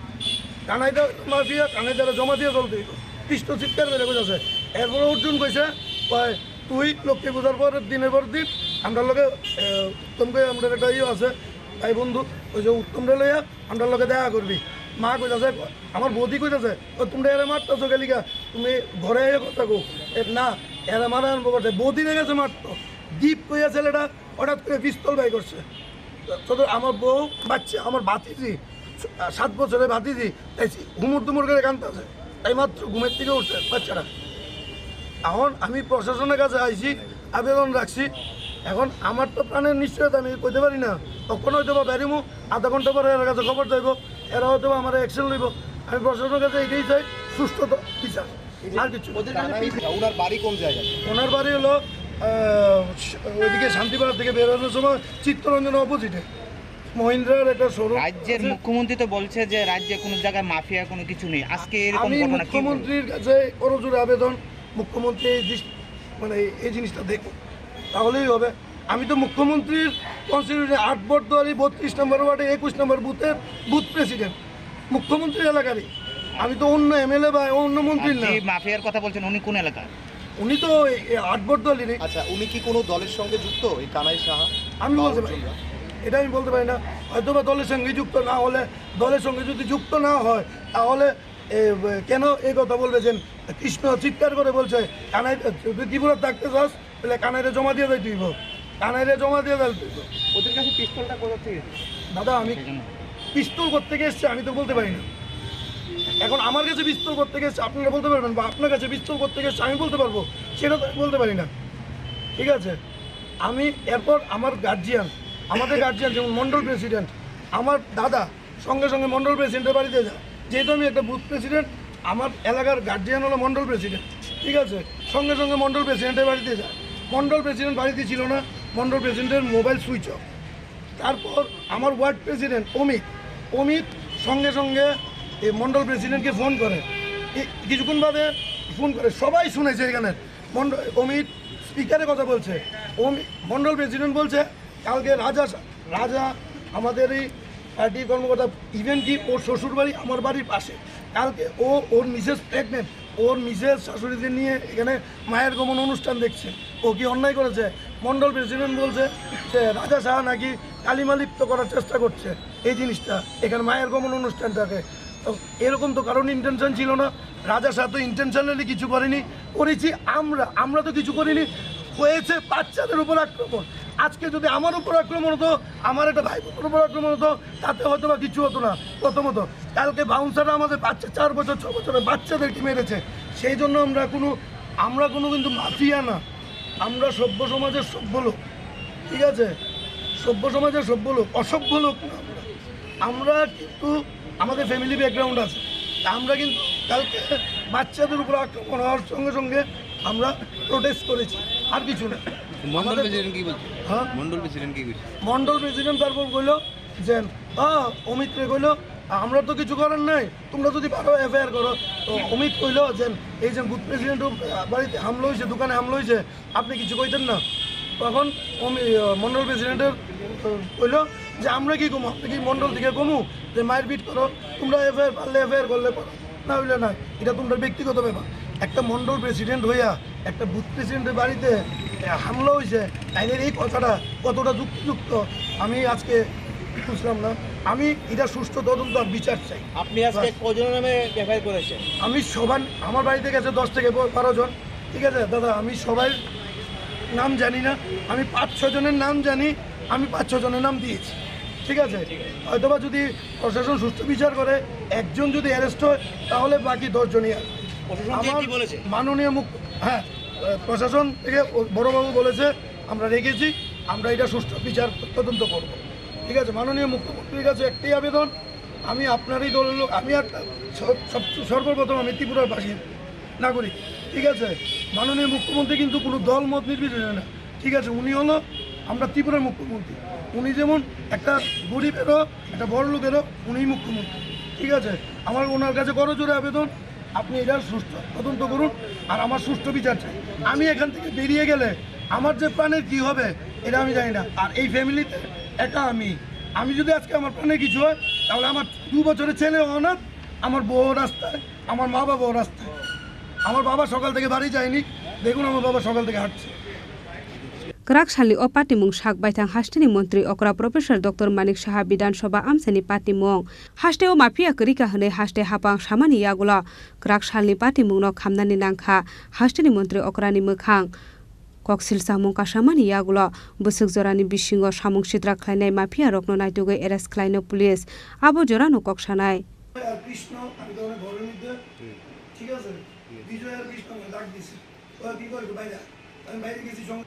কানাইদা হইলো মাফিয়া, কানাইদারে জমা দিয়ে চলতে হইব।" কৃষ্ণ চিৎকার করে কইতাছে। এরপরে অর্জুন কইছে, কয়, "তুই লক্ষ্মী পূজার পরের দিনের পর দিন আমরা লগে, এ, উত্তম কই আমরা একটা ইয়ে আছে, ভাই বন্ধু, ওই যে উত্তমরে লইয়া আমরা লগে দেখা করবি।" মা কইতাছে, আমার বৌদি কইতাছে, "ও তোমরা এরা মারতেছো গেলিগা, তুমি ঘরে এসে কথা কো।" এ, না, এরা মারা আরম্ভ করছে, বৌদিরে গেছে মারতো। দীপ কইয়া ছেলেটা হঠাৎ করে পিস্তল বাই করছে। তো, তো আমার বউ, বাচ্চা, আমার ভাতিজি, সাত বছরের ভাতিজি, তাই হুমুর তুমুর করে কাঁদতেছে। এই মাত্র ঘুমের থেকে উঠছে বাচ্চাটা। এখন আমি প্রশাসনের কাছে আইছি, আবেদন রাখছি। এখন আমার তো প্রাণের নিশ্চয়তা আমি কইতে পারি না। তখন হয়তো বা বেরিমু, আধা ঘন্টা পরে এর কাছে খবর যাইব, এরা হয়তো বা আমার অ্যাকশন লইব। আমি প্রশাসনের কাছে এটাই চাই, সুষ্ঠু দ-, বিচার, আর কিছু। ওদের কাছে কানাই, পিস- ওনার বাড়ি কোন জায়গায়? ওনার বাড়ি হলো, আহ, ওইদিকে শান্তিপাড়া থেকে বেরোনোর সময় চিত্তরঞ্জন অপোজিটে মহিন্দ্রার একটা শোরুম রাজ্যের আছে। মুখ্যমন্ত্রী তো বলছে যে রাজ্যে কোনো জায়গায় মাফিয়া কোনো কিছু নেই। আজকে এরকম আমি ঘটনা কি বলবেন? মুখ্যমন্ত্রীর কাছে করজোড়ে আবেদন, মুখ্যমন্ত্রী এই দৃষ্টি, মানে এই জিনিসটা দেখুন, তাহলেই হবে। আমি তো মুখ্যমন্ত্রীর কনস্টিটিউশনে আট বটদোয়ারি বত্রিশ নম্বর ওয়ার্ডে একুশ নম্বর বুথের বুথ প্রেসিডেন্ট, মুখ্যমন্ত্রীর এলাকারই। আমি তো অন্য এমএলএ বা অন্য মন্ত্রীর না। যে মাফিয়ার কথা বলছেন, উনি কোন এলাকার? উনি তো এই, এই আট বটদোয়ারিরই। আচ্ছা, উনি কি কোনো দলের সঙ্গে যুক্ত, এই কানাই সাহা? আমি বা বলতে পারি না। অর্জুনরা? এটা আমি বলতে পারি না। হয়তো বা দলের সঙ্গে যুক্ত না হলে, দলের সঙ্গে যদি যুক্ত না হয়, তাহলে এ, কেন এই কথা বলবে যে কৃষ্ণ চিৎকার করে বলছে, "কানাই, তুই ত্রিপুরা থাকতে চাস, তাহলে কানাইরে জমা দিয়ে যাই তুই।" কানাইরে জমা দিয়ে যাই তুই। ওদের কাছে পিস্তলটা কোথা থেকে এসেছে? দাদা, আমি পিস্তল কোত্থেকে এসছে আমি তো বলতে পারি না। এখন আমার কাছে পিস্তল কোত্থেকে এসছে আপনারা বলতে পারবেন, বা আপনার কাছে পিস্তল কোত্থেকে এসছে আমি বলতে পারবো, সেটা তো আমি বলতে পারি না। ঠিক আছে, আমি এরপর আমার গার্জিয়ান, আমাদের গার্জিয়ান যেমন মন্ডল প্রেসিডেন্ট, আমার দাদা সঙ্গে সঙ্গে মন্ডল প্রেসিডেন্টের বাড়িতে যায়। যেহেতু আমি একটা বুথ প্রেসিডেন্ট, আমার এলাকার গার্জিয়ান হলো মন্ডল প্রেসিডেন্ট, ঠিক আছে? সঙ্গে সঙ্গে মন্ডল প্রেসিডেন্টের বাড়িতে যায়। মন্ডল প্রেসিডেন্ট বাড়িতে ছিল না, মন্ডল প্রেসিডেন্টের মোবাইল সুইচ অফ। তারপর আমার ওয়ার্ড প্রেসিডেন্ট অমিত, অমিত সঙ্গে সঙ্গে এই মন্ডল প্রেসিডেন্টকে ফোন করে। এই কিছুক্ষণ বাদে ফোন করে, সবাই শুনেছে এখানে। মন্ডল, অমিত স্পিকারে কথা বলছে, অমি-, মন্ডল প্রেসিডেন্ট বলছে, কালকে রাজা সা-, রাজা আমাদের এই পার্টির কর্মকর্তা, ইভেন কি ওর শ্বশুর বাড়ি আমার বাড়ির পাশে। কালকে ও, ওর মিসেস প্রেগনেন্ট, ওর মিসেস শাশুড়িদের নিয়ে এখানে মায়ের গমন অনুষ্ঠান দেখছে। ও কি অন্যায় করেছে? মন্ডল প্রেসিডেন্ট বলছে যে রাজা শাহ নাকি কালিমালিপ্ত করার চেষ্টা করছে এই জিনিসটা, এখানে মায়ের গমন অনুষ্ঠানটাকে। তো এরকম তো কারোর ইন্টেনশন ছিল না। রাজা শাহ তো ইন্টেনশনালি কিছু করেনি, করেছি আমরা, আমরা তো কিছু করিনি। হয়েছে বাচ্চাদের উপর আক্রমণ। আজকে যদি আমার উপর আক্রমণ হতো, আমার একটা ভাই বোনের উপর আক্রমণ হতো, তাতে হয়তো বা কিছু হতো না। প্রথমত, কালকে বাউন্সাররা আমাদের বাচ্চা, চার বছর, ছ বছরের বাচ্চাদেরকে মেরেছে। সেই জন্য আমরা কোনো, আমরা কোনো কিন্তু মাফিয়া না, আমরা সভ্য সমাজের সভ্য লোক, ঠিক আছে? সভ্য সমাজের সভ্য লোক, অসভ্য লোক না আমরা। আমরা কিন্তু আমাদের ফ্যামিলি ব্যাকগ্রাউন্ড আছে, তা আমরা কিন্তু কালকে বাচ্চাদের উপর আক্রমণ হওয়ার সঙ্গে সঙ্গে আমরা প্রোটেস্ট করেছি, আর কিছু না। মন্ডল আমাদের প্রেসিডেন্ট কি বলছে? হ্যাঁ? মন্ডল প্রেসিডেন্ট কি বলছে? মন্ডল প্রেসিডেন্ট তারপর কইলো যে, "হ্যাঁ, অমিত রে কইলো, আমরা তো কিছু করার নাই, তোমরা যদি পারো এফআইআর করো।" তো অমিত কইলো যে, "এই যে বুথ প্রেসিডেন্ট বাড়িতে হামলা হয়েছে, দোকানে হামলা হয়েছে, আপনি কিছু কইতেন না?" তখন অমি-, আহ, মন্ডল প্রেসিডেন্টের, আহ, কইলো যে, "আমরা কি কমু? আপনি কি মন্ডল থেকে কমু যে মারপিট করো? তোমরা এফআইআর পারলে এফআইআর করলে করো, না হইলে নাই, এটা তোমরা ব্যক্তিগত ব্যাপার।" একটা মন্ডল প্রেসিডেন্ট হইয়া একটা বুথ প্রেসিডেন্টের বাড়িতে, আহ, হামলা হয়েছে, তাইলে এই কথাটা কতটা যুক্তিযুক্ত আমি আজকে বুঝলাম না। আমি এটা সুষ্ঠু তদন্ত আর বিচার চাই। আপনি আজকে বাস। কজনের নামে এফআইআর করেছেন? আমি সবার, আমার বাড়িতে গেছে দশ থেকে ব-, বারো জন, ঠিক আছে দাদা, আমি সবাই নাম জানি না, আমি পাঁচ ছয় জনের নাম জানি, আমি পাঁচ ছয় জনের নাম দিয়েছি, ঠিক আছে? হয়তোবা যদি প্রশাসন সুষ্ঠু বিচার করে, একজন যদি অ্যারেস্ট হয়, তাহলে বাকি দশ জনই আসবে। প্রশাসন থেকে আমার কি বলেছে? মাননীয় মুখ-, হ্যাঁ, আহ, প্রশাসন থেকে ও বড়বাবু বলেছে, "আমরা রেখেছি, আমরা এটা সুষ্ঠু বিচার তদন্ত করব।" ঠিক আছে, মাননীয় মুখ্যমন্ত্রীর কাছে একটাই আবেদন, আমি আপনারই দলের লোক, আমি একটা স-, সব-, সর্বপ্রথম আমি ত্রিপুরার বাসিন্দা, নাগরিক, ঠিক আছে? মাননীয় মুখ্যমন্ত্রী কিন্তু কোনো দল মত নির্বিশেষে না, ঠিক আছে? উনি হলো আমরা ত্রিপুরার মুখ্যমন্ত্রী, উনি যেমন একটা গরিবেরও, একটা বড় লোকেরও উনি মুখ্যমন্ত্রী, ঠিক আছে? আমার ওনার কাছে করজোড়ে আবেদন, আপনি এটার সুষ্ঠু তদন্ত করুন, আর আমার সুষ্ঠু বিচার চাই। আমি এখান থেকে বেরিয়ে গেলে আমার যে প্রাণের কি হবে, এটা আমি জানি না। আর এই ফ্যামিলিতে একা আমি, আমি যদি আজকে আমার প্রাণে কিছু হয়, তাহলে আমার দু বছরের ছেলে অনাথ, আমার বউ রাস্তায়, আমার মা বাবাও রাস্তায়। আমার বাবা সকাল থেকে বাড়ি যায়নি, দেখুন আমার বাবা সকাল থেকে হাঁটছে। Kwrak salni o patimung sak baithang hasteni montri okra Professor Doctor Manik Saha Bidhan Sabha amchaini patimung. Hasteo mafia kwrwi kha hwnwi haste hapang samani yagulo kwrak salni patimungno khamnani nangkha hasteni montri okrani mwkhang. Koksil samung kasamani yagulo bwswk jorani bisingo samung sitra khlainai mafia rokno naitugwi arrest khlaino police, abo jorano kok sanai. আর কৃষ্ণ, আমি তো অনেক ঘরের মধ্যে, ঠিক আছে? বিজয় আর কৃষ্ণ আমাকে ডাক দিছে। ওরা কি করে? বাইরে। আমি বাইরে গেছি সঙ্গে।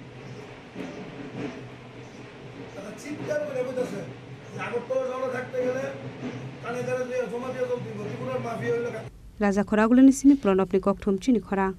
তারা চিৎকার করে বলতেছে যে আগরতলা শহরে থাকতে গেলে কানে কানে দিয়ে জমা দিয়ে চলতে হবে। ত্রিপুরার মাফিয়া হইলো কাকে? Raja Khoragulani simi Pranabni kokthum chini khorang.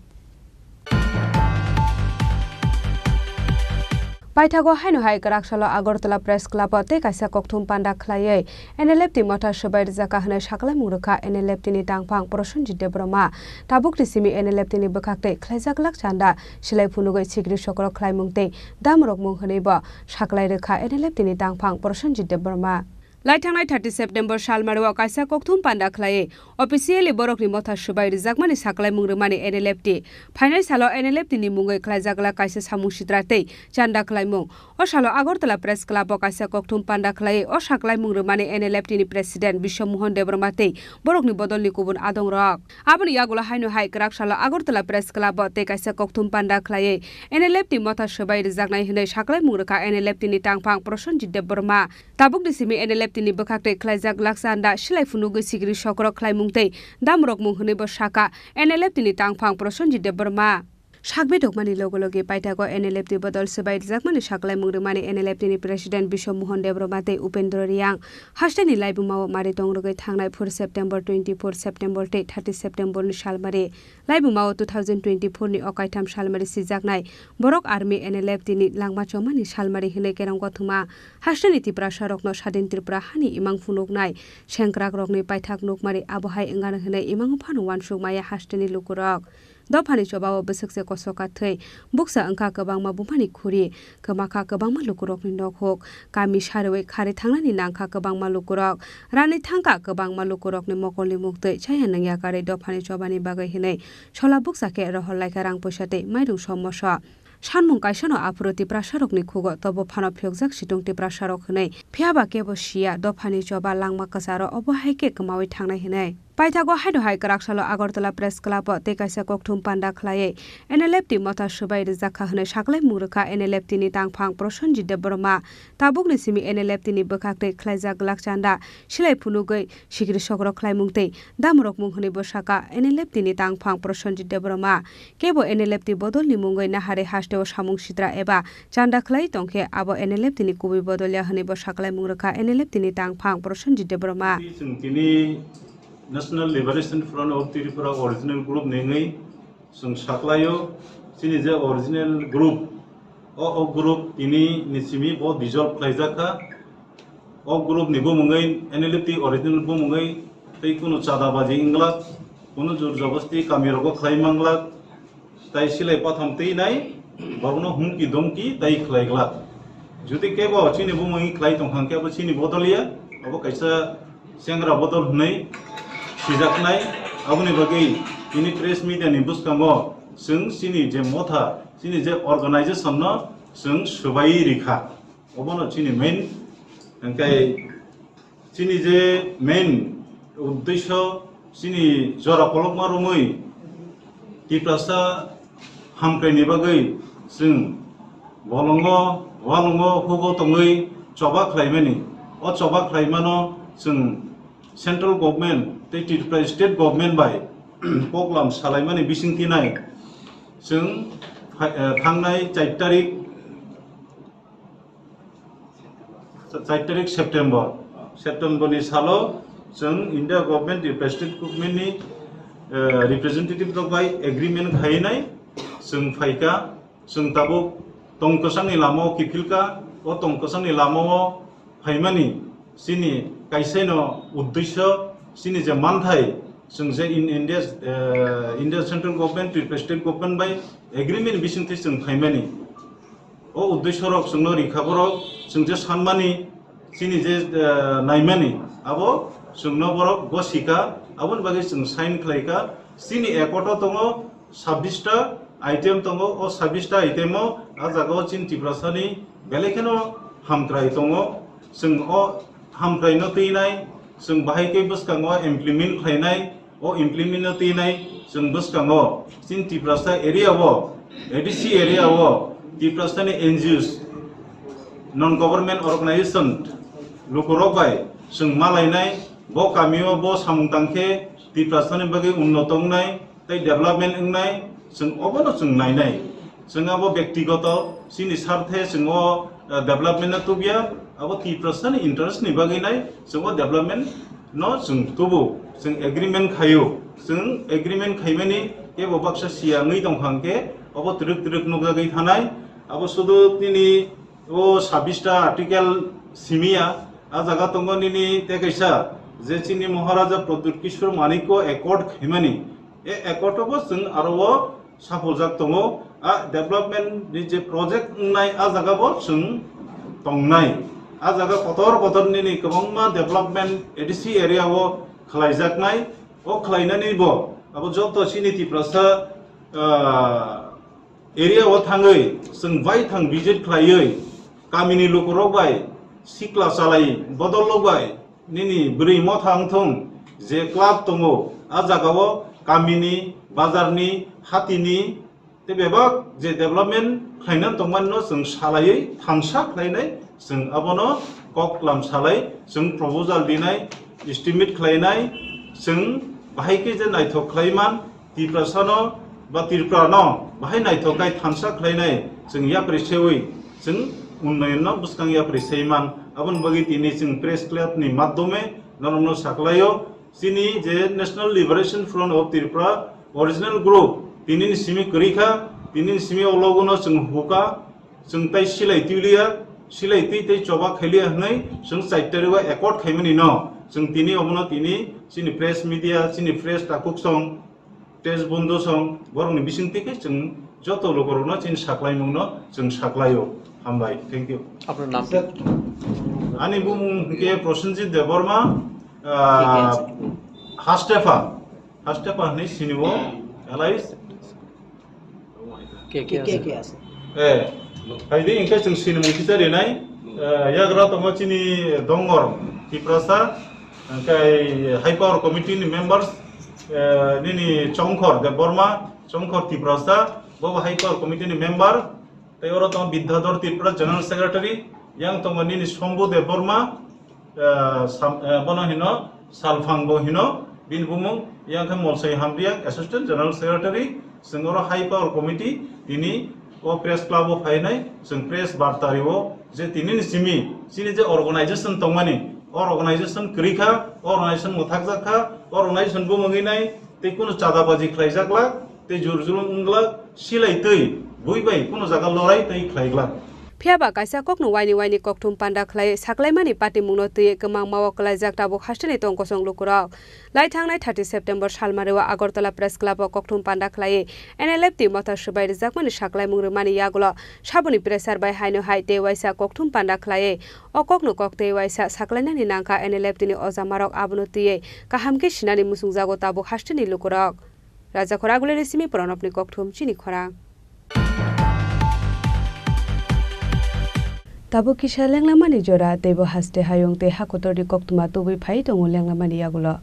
Paithago haino hai kwrak salo Agartala Press Club o tei kaisa kokthum panda khlaiwi N L F T motha swbai rijak kha hwnwi saklaimung rwkha N L F T ni tangphang Prosenjit Debbarma. Tabukni simi N L F T ni bwkhaktwi khlaijak lak chanda silai phunugwi sikri sokro khlaimung tei damrokmung hwnwi bo saklai rwkha N L F T ni tangphang Prosenjit Debbarma. Laithangnai thirty September salmari o kaisa kokthum panda khlaiwi officially borokni motha swbai rijakmani saklaimung rwmani N L F T. Phainai salo N L F T ni mungwi khlaijak lak kaisa samung sitra tei chanda khlaimung. O salo Agartala Press Club o kaisa kokthum panda khlaiwi o saklaimung rwmani N L F T ni President Biswa Mohan Debbarma tei borokni bodolni kubun adongrok. Aboni yagulo haino hai kwrak salo Agartala Press Club o tei kaisa kokthum panda khlaiwi N L F T motha swbai rijaknai hwnwi saklaimung rwkha N L F T ni tangphang Prosenjit Debbarma. Tabukni simi N L F T ni bwkhaktwi khlaijak lak chanda silai phunugwi sikri sokro khlaimung tei damrokmung hwnwi bo sakha N L F T ni tangphang Prosenjit Debbarma. Sak bedokmani loge loge paithago N L F T bodol swbai rijakmani saklaimung rwmani N L F T ni President Biswa Mohan Debbarma tei Upendra Reang hasteni laibuma o mari tongrwgwi thangnai four September, twenty-four September tei thirty September ni salmari. Laibuma o two thousand twenty-four ni o kaitham salmari sijaknai Borok Army N L F T ni langma chomani salmari hwnwi kerong kothoma hasteni Tiprasa rokno Sadin Tripura hani imang phunuknai sengkrak rokni paithak nukmari abo hai wngano hwnwi imango phano uansuk maya hasteni lukurok. Dophani chobao bwswk se kosoka thwi buksa wngkha kwbangma bumani khuri, kwmakha kwbangma lukurokni nokhuk, kami sarwi khari thangnani nangkha kwbangma lukurok, ranwi thangkha kwbangma lukurokni mokolni muktwi chaya nangya karwi dophani chobani bagwi hwnwi sola buksa khe rohor laikha rang puisa tei mairung somoso. Sanmung kaisano aphuru Tiprasarokni khugo tobo phano phiyokjak situng Tiprasarok hwnwi. Phiyaba kebo siya, dophani choba langma kwcharo obo hai khe kwmaui thangnai hwnwi. Paithago haino hai kwrak salo Agartala Press Club o tei kaisa kokthum panda khlaiwi N L F T motha swbai rijak kha hwnwi saklaimung rwkha N L F T ni tangphang Prosenjit Debbarma. Tabukni simi N L F T ni bwkhak tei khlaijak glak chanda silai phunugwi sikiri sokro khlaimung tei damrokmung hwnwi bo sakha N L F T ni tangphang Prosenjit Debbarma. Kebo N L F T bodolni mungwi nahari hasteo samung sitra eba chanda khlai tongkhe abo N L F T ni kubui bodol ya hwnwi bo saklaimung rwkha N L F T ni tangphang Prosenjit Debbarma. Chwng tini National Liberation Front of Tripura original group ni wngwi chwng saklaio, chini je original group, o, o group tini ni simi bo dissolve khlaijak kha. O group ni bumungwi N L F T original bumungwi tei kunu chadabaji wngglak, kunu jur jobosti kami rogo khlai manglak, tai silai patham twi nai borokno humki domki tai khlai glak. Jodi kebo chini bumungwi khlai tongkha khe abo chini bodol ya, abo kaisa chengra bodol hwnwi sijaknai. Aboni bagwi tini press media ni bwskango chwng chini je motha, chini je organization no chwng swbai rikha. Obono chini main, hingke chini je main uddesyo chini jora kolokma romwi Tiprasa hamkraini bagwi chwng bolongo, walongo, hugo tongwi choba khlaimani. O choba khlaimano chwng central government tei Tripura state government bai koklam salaimani bisingtwi nai chwng phai-, eh, thangnai char tarik char tarik September, September ni salo chwng India government, Tripura state government ni, eh, representative rok bai agreement khainai chwng phaikha, chwng tabuk tong kwchangni lama o kiphilkha, o tong kwchangni lama o phaimani chini kaisa no uddesyo, chini je manthai chwng je in India, eh, India central government, Tripura state government bai agreement bisingtwi chwng phaimani. O uddesyo rok chwngno rikha borok, chwng je sanmani, chini je, eh, naimani, abo chwngno borok gosika, aboni bagwi chwng sign khlaikha. Chini accord o tongo sabbish ta item tongo, o sabbish ta item o a jaga o chini Tiprasani belai kheno hamkrai tongo. Chwng o hamkraino twinai, chwng bahai khe bwskango implement khlainai, o implement no twinai chwng bwskango chini Tiprasa area o, A D C area o Tiprasani N G Os, non government organization lukurok bai chwng malainai, bo kamio bo samung tangkhe Tiprasani bagwi unnoto wngnai tei development wngnai, chwng obono chwng nainai. Chwng abo bektigoto chini sarthe chwng o, eh, development no tubya, abo Tiprasani interest ni bagwi nai chwng o development no chwng tubu, chwng agreement khaio. Chwng agreement khaimani kebo baksa siya wngwi tongkha hwnkhe obo twrwk twrwk nukjagwi thanai. Abo sudu tini o sabbish ta article simiya, a jaga tongo nini tei kaisa je chini Maharaja Pradyut Kishore Manikya accord khaimani, e accord o bo chwng aro o sapuljak tongo. A development ni je project wngnai, a jaga bo chwng tongnai. A jaga kotor kotor nini kwbangma development A D C area o khlaijaknai, o khlainani bo abo joto chini Tiprasa, ah, area o thangwi chwng baithang visit khlaiwi kamini lukurok bai sikla chalai bodol rok bai nini bwrwi motha wngthung je club tongo, a jaga o kamini, bazarni, hatini tei bebak je development khlaina tongmani no chwng salaiwi thansa khlainai, chwng abono kok lam salai, chwng proposal dinai, estimate khlainai, chwng bahai khe je naithok khlaiman, Tiprasano ba Tripurano bahai naithok khai thansa khlainai chwng yapri sewi chwng unnoyonno bwskang yapri seiman. Aboni bagwi tini chwng press club ni madhyome norokno saklaio, chini je National Liberation Front of Tripura original group tinini simi kwrwi kha, tinini simi o logo no chwng hukha, chwng tai silai twi liya, silai twi tei choba khai liya hwnwi chwng char tarik o accord khaimani no chwng tini obono tini chini press media, chini press takhuk song, press bondhu song, borokni bisingtwi khe chwng joto lukurokno chini saklaimungno chwng saklaio. Hambai, thank you. আপনার নাম কি? Ani bumung hwnkhe Prosenjit Debbarma, ah, Hastepha, Hastepha hwnwi sini o, Elias. কে কে কে আছে? কে আছে? Eh, hai di hwnkhe chwng sinimung kisa rinai, eh, yagra tongo chini Dongor, Tiprasa, Hwnkhe High Power Committee ni members, eh, nini Chongkhor Debbarma, Chongkhor Tiprasa, bo bo High Power Committee ni member, tei oro tongo Bidyadhor Tripura General Secretary, yang tongo nini Shambhu Debbarma, eh, sam-, eh, bono hino Salphang bo hino, bini bumung, yang khe Molsai Hamriang Assistant General Secretary, chwng oro High Power Committee tini o press club o phainai, chwng press barta rio je tini ni simi chini je organization tongmani, o organization kwrwi kha, o organization mwthakjak kha, o organization bumungwi nai, tei kunu chadabaji khlaijak glak, tei jur julung wng glak, silai twi bui bai kunu jaga lorai tei khlai glak. Phiya ba kaisa kokno waini waini kokthum panda khlai saklaimani patimungno twi kwmangma-o kwlaijak tabuk hasteni tong kosong lukurok. Lai thangnai thirty September salmario Agartala Press Club-o kokthum panda khlaiwi N L F T motha swbai rwjakmani saklaimung rwmani yagulo saboni pressure bai haino hai tei waisa kokthum panda khlaiwi o kokno kok tei waisa saklainani nangkha N L F T ni ojamarok, abono twiwi kaham khe sinani muchungjago tabuk hasteni lukurok. Raja Khoragulini simi Pranobni kokthum chini khorang. Tabuk kisa lenglamani jora, teibo haste hayung tei hakotorni koktwma tubui phai tongo lenglamani yagulo.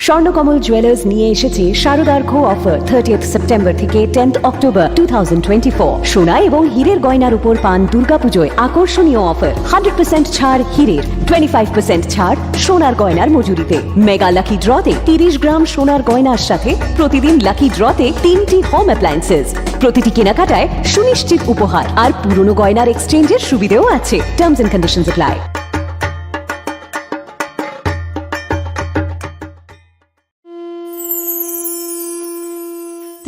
Swarnakamal jewellers নিয়ে এসেছে শারদার্ঘ offer, thirtieth September থেকে tenth October two thousand twenty four. সোনা এবং হীরের গয়নার উপর পান দুর্গাপুজোয় আকর্ষণীয় অফার, হান্ড্রেড পার্সেন্ট ছাড় হীরের, টোয়েন্টি ফাইভ পার্সেন্ট ছাড় সোনার গয়নার মজুরিতে। মেগা লাকি ড্রতে তিরিশ গ্রাম সোনার গয়নার সাথে প্রতিদিন লাকি ড্রতে তিনটি হোম অ্যাপ্লায়েন্সেস। প্রতিটি কেনাকাটায় সুনিশ্চিত উপহার আর পুরনো গয়নার এক্সচেঞ্জের সুবিধেও আছে। Terms and conditions apply.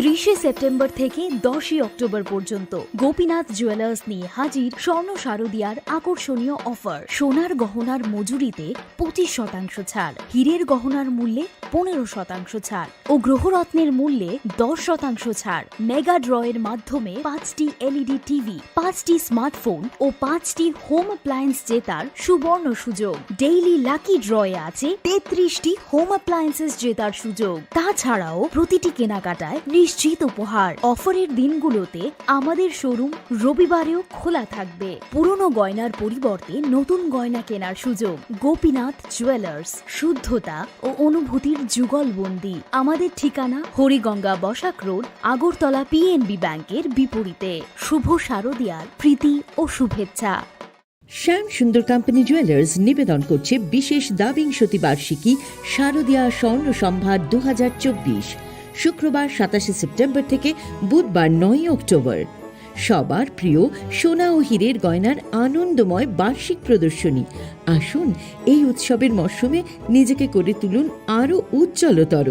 ত্রিশে সেপ্টেম্বর থেকে দশই অক্টোবর পর্যন্ত গোপীনাথ জুয়েলার্স নিয়ে হাজির স্বর্ণ শারদিয়ার আকর্ষণীয় অফার। সোনার গহনার মজুরিতে পঁচিশ শতাংশ ছাড়, হীরের গহনার মূল্যে পনেরো শতাংশ ছাড় ও গ্রহরত্নের মূল্যে দশ শতাংশ ছাড়। মেগা ড্রয়ের মাধ্যমে পাঁচটি এলইডি টিভি, পাঁচটি স্মার্টফোন ও পাঁচটি হোম অ্যাপ্লায়েন্স জেতার সুবর্ণ সুযোগ। ডেইলি লাকি ড্রয়ে আছে তেত্রিশটি হোম অ্যাপ্লায়েন্সেস জেতার সুযোগ। তাছাড়াও প্রতিটি কেনাকাটায় নিশ্চিত উপহার। অফারের দিনগুলোতে আমাদের শোরুম রবিবারেও খোলা থাকবে। পুরনো গয়নার পরিবর্তে নতুন গয়না কেনার সুযোগ। গোপীনাথ জুয়েলার্স, শুদ্ধতা ও অনুভূতির যুগলবন্দি। আমাদের ঠিকানা হরিগঙ্গা বসাক রোড, আগরতলা পিএনবি ব্যাংকের বিপরীতে। শুভ শারদিয়ার প্রীতি ও শুভেচ্ছা। শ্যাম সুন্দর কোম্পানি জুয়েলার্স নিবেদন করছে বিশেষ দ্বাবিংশতি বার্ষিকী শারদীয়া স্বর্ণ সম্ভার দু হাজার চব্বিশ, শুক্রবার সাতাশে সেপ্টেম্বর থেকে বুধবার নয়ই অক্টোবর। সবার প্রিয় সোনা ও হীরের গয়নার আনন্দময় বার্ষিক প্রদর্শনী। আসুন, এই উৎসবের মরশুমে নিজেকে করে তুলুন আরও উজ্জ্বলতর।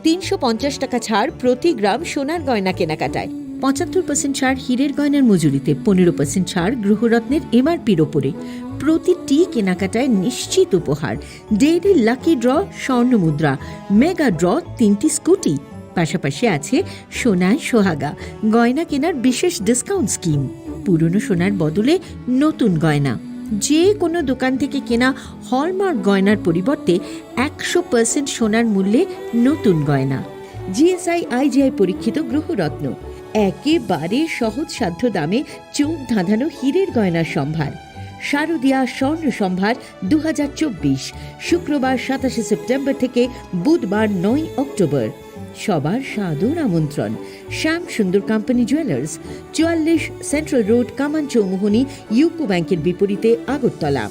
তিনশো পঞ্চাশ টাকা ছাড় প্রতি গ্রাম সোনার গয়না কেনাকাটায়, পঁচাত্তর পার্সেন্ট ছাড় হীরের গয়নার মজুরিতে, পনেরো পার্সেন্ট ছাড় গ্রহরত্নের এমআরপির ওপরে। প্রতিটি কেনাকাটায় নিশ্চিত উপহার, ডেইলি লাকি ড্র, স্বর্ণ মুদ্রা, মেগা ড্র, তিনটি স্কুটি। পাশাপাশি আছে সোনায় সোহাগা গয়না কেনার বিশেষ ডিসকাউন্ট স্কিম। পুরনো সোনার বদলে নতুন গয়না। যে কোনো দোকান থেকে কেনা হলমার্ক গয়নার পরিবর্তে একশো পার্সেন্ট সোনার মূল্যে নতুন গয়না। জিএসআই আইজিআই পরীক্ষিত গ্রহরত্ন, একেবারে সহজসাধ্য দামে চোখ ধাঁধানো হীরের গয়নার সম্ভার। শারদীয়া স্বর্ণ সম্ভার দু হাজার চব্বিশ, শুক্রবার সাতাশে সেপ্টেম্বর থেকে বুধবার নয় অক্টোবর। সবার সাদর আমন্ত্রণ। শ্যাম সুন্দর কোম্পানি জুয়েলার্স, চুয়াল্লিশ সেন্ট্রাল রোড, কামান চৌমুহনী, ইউকো ব্যাংকের বিপরীতে আগরতলা।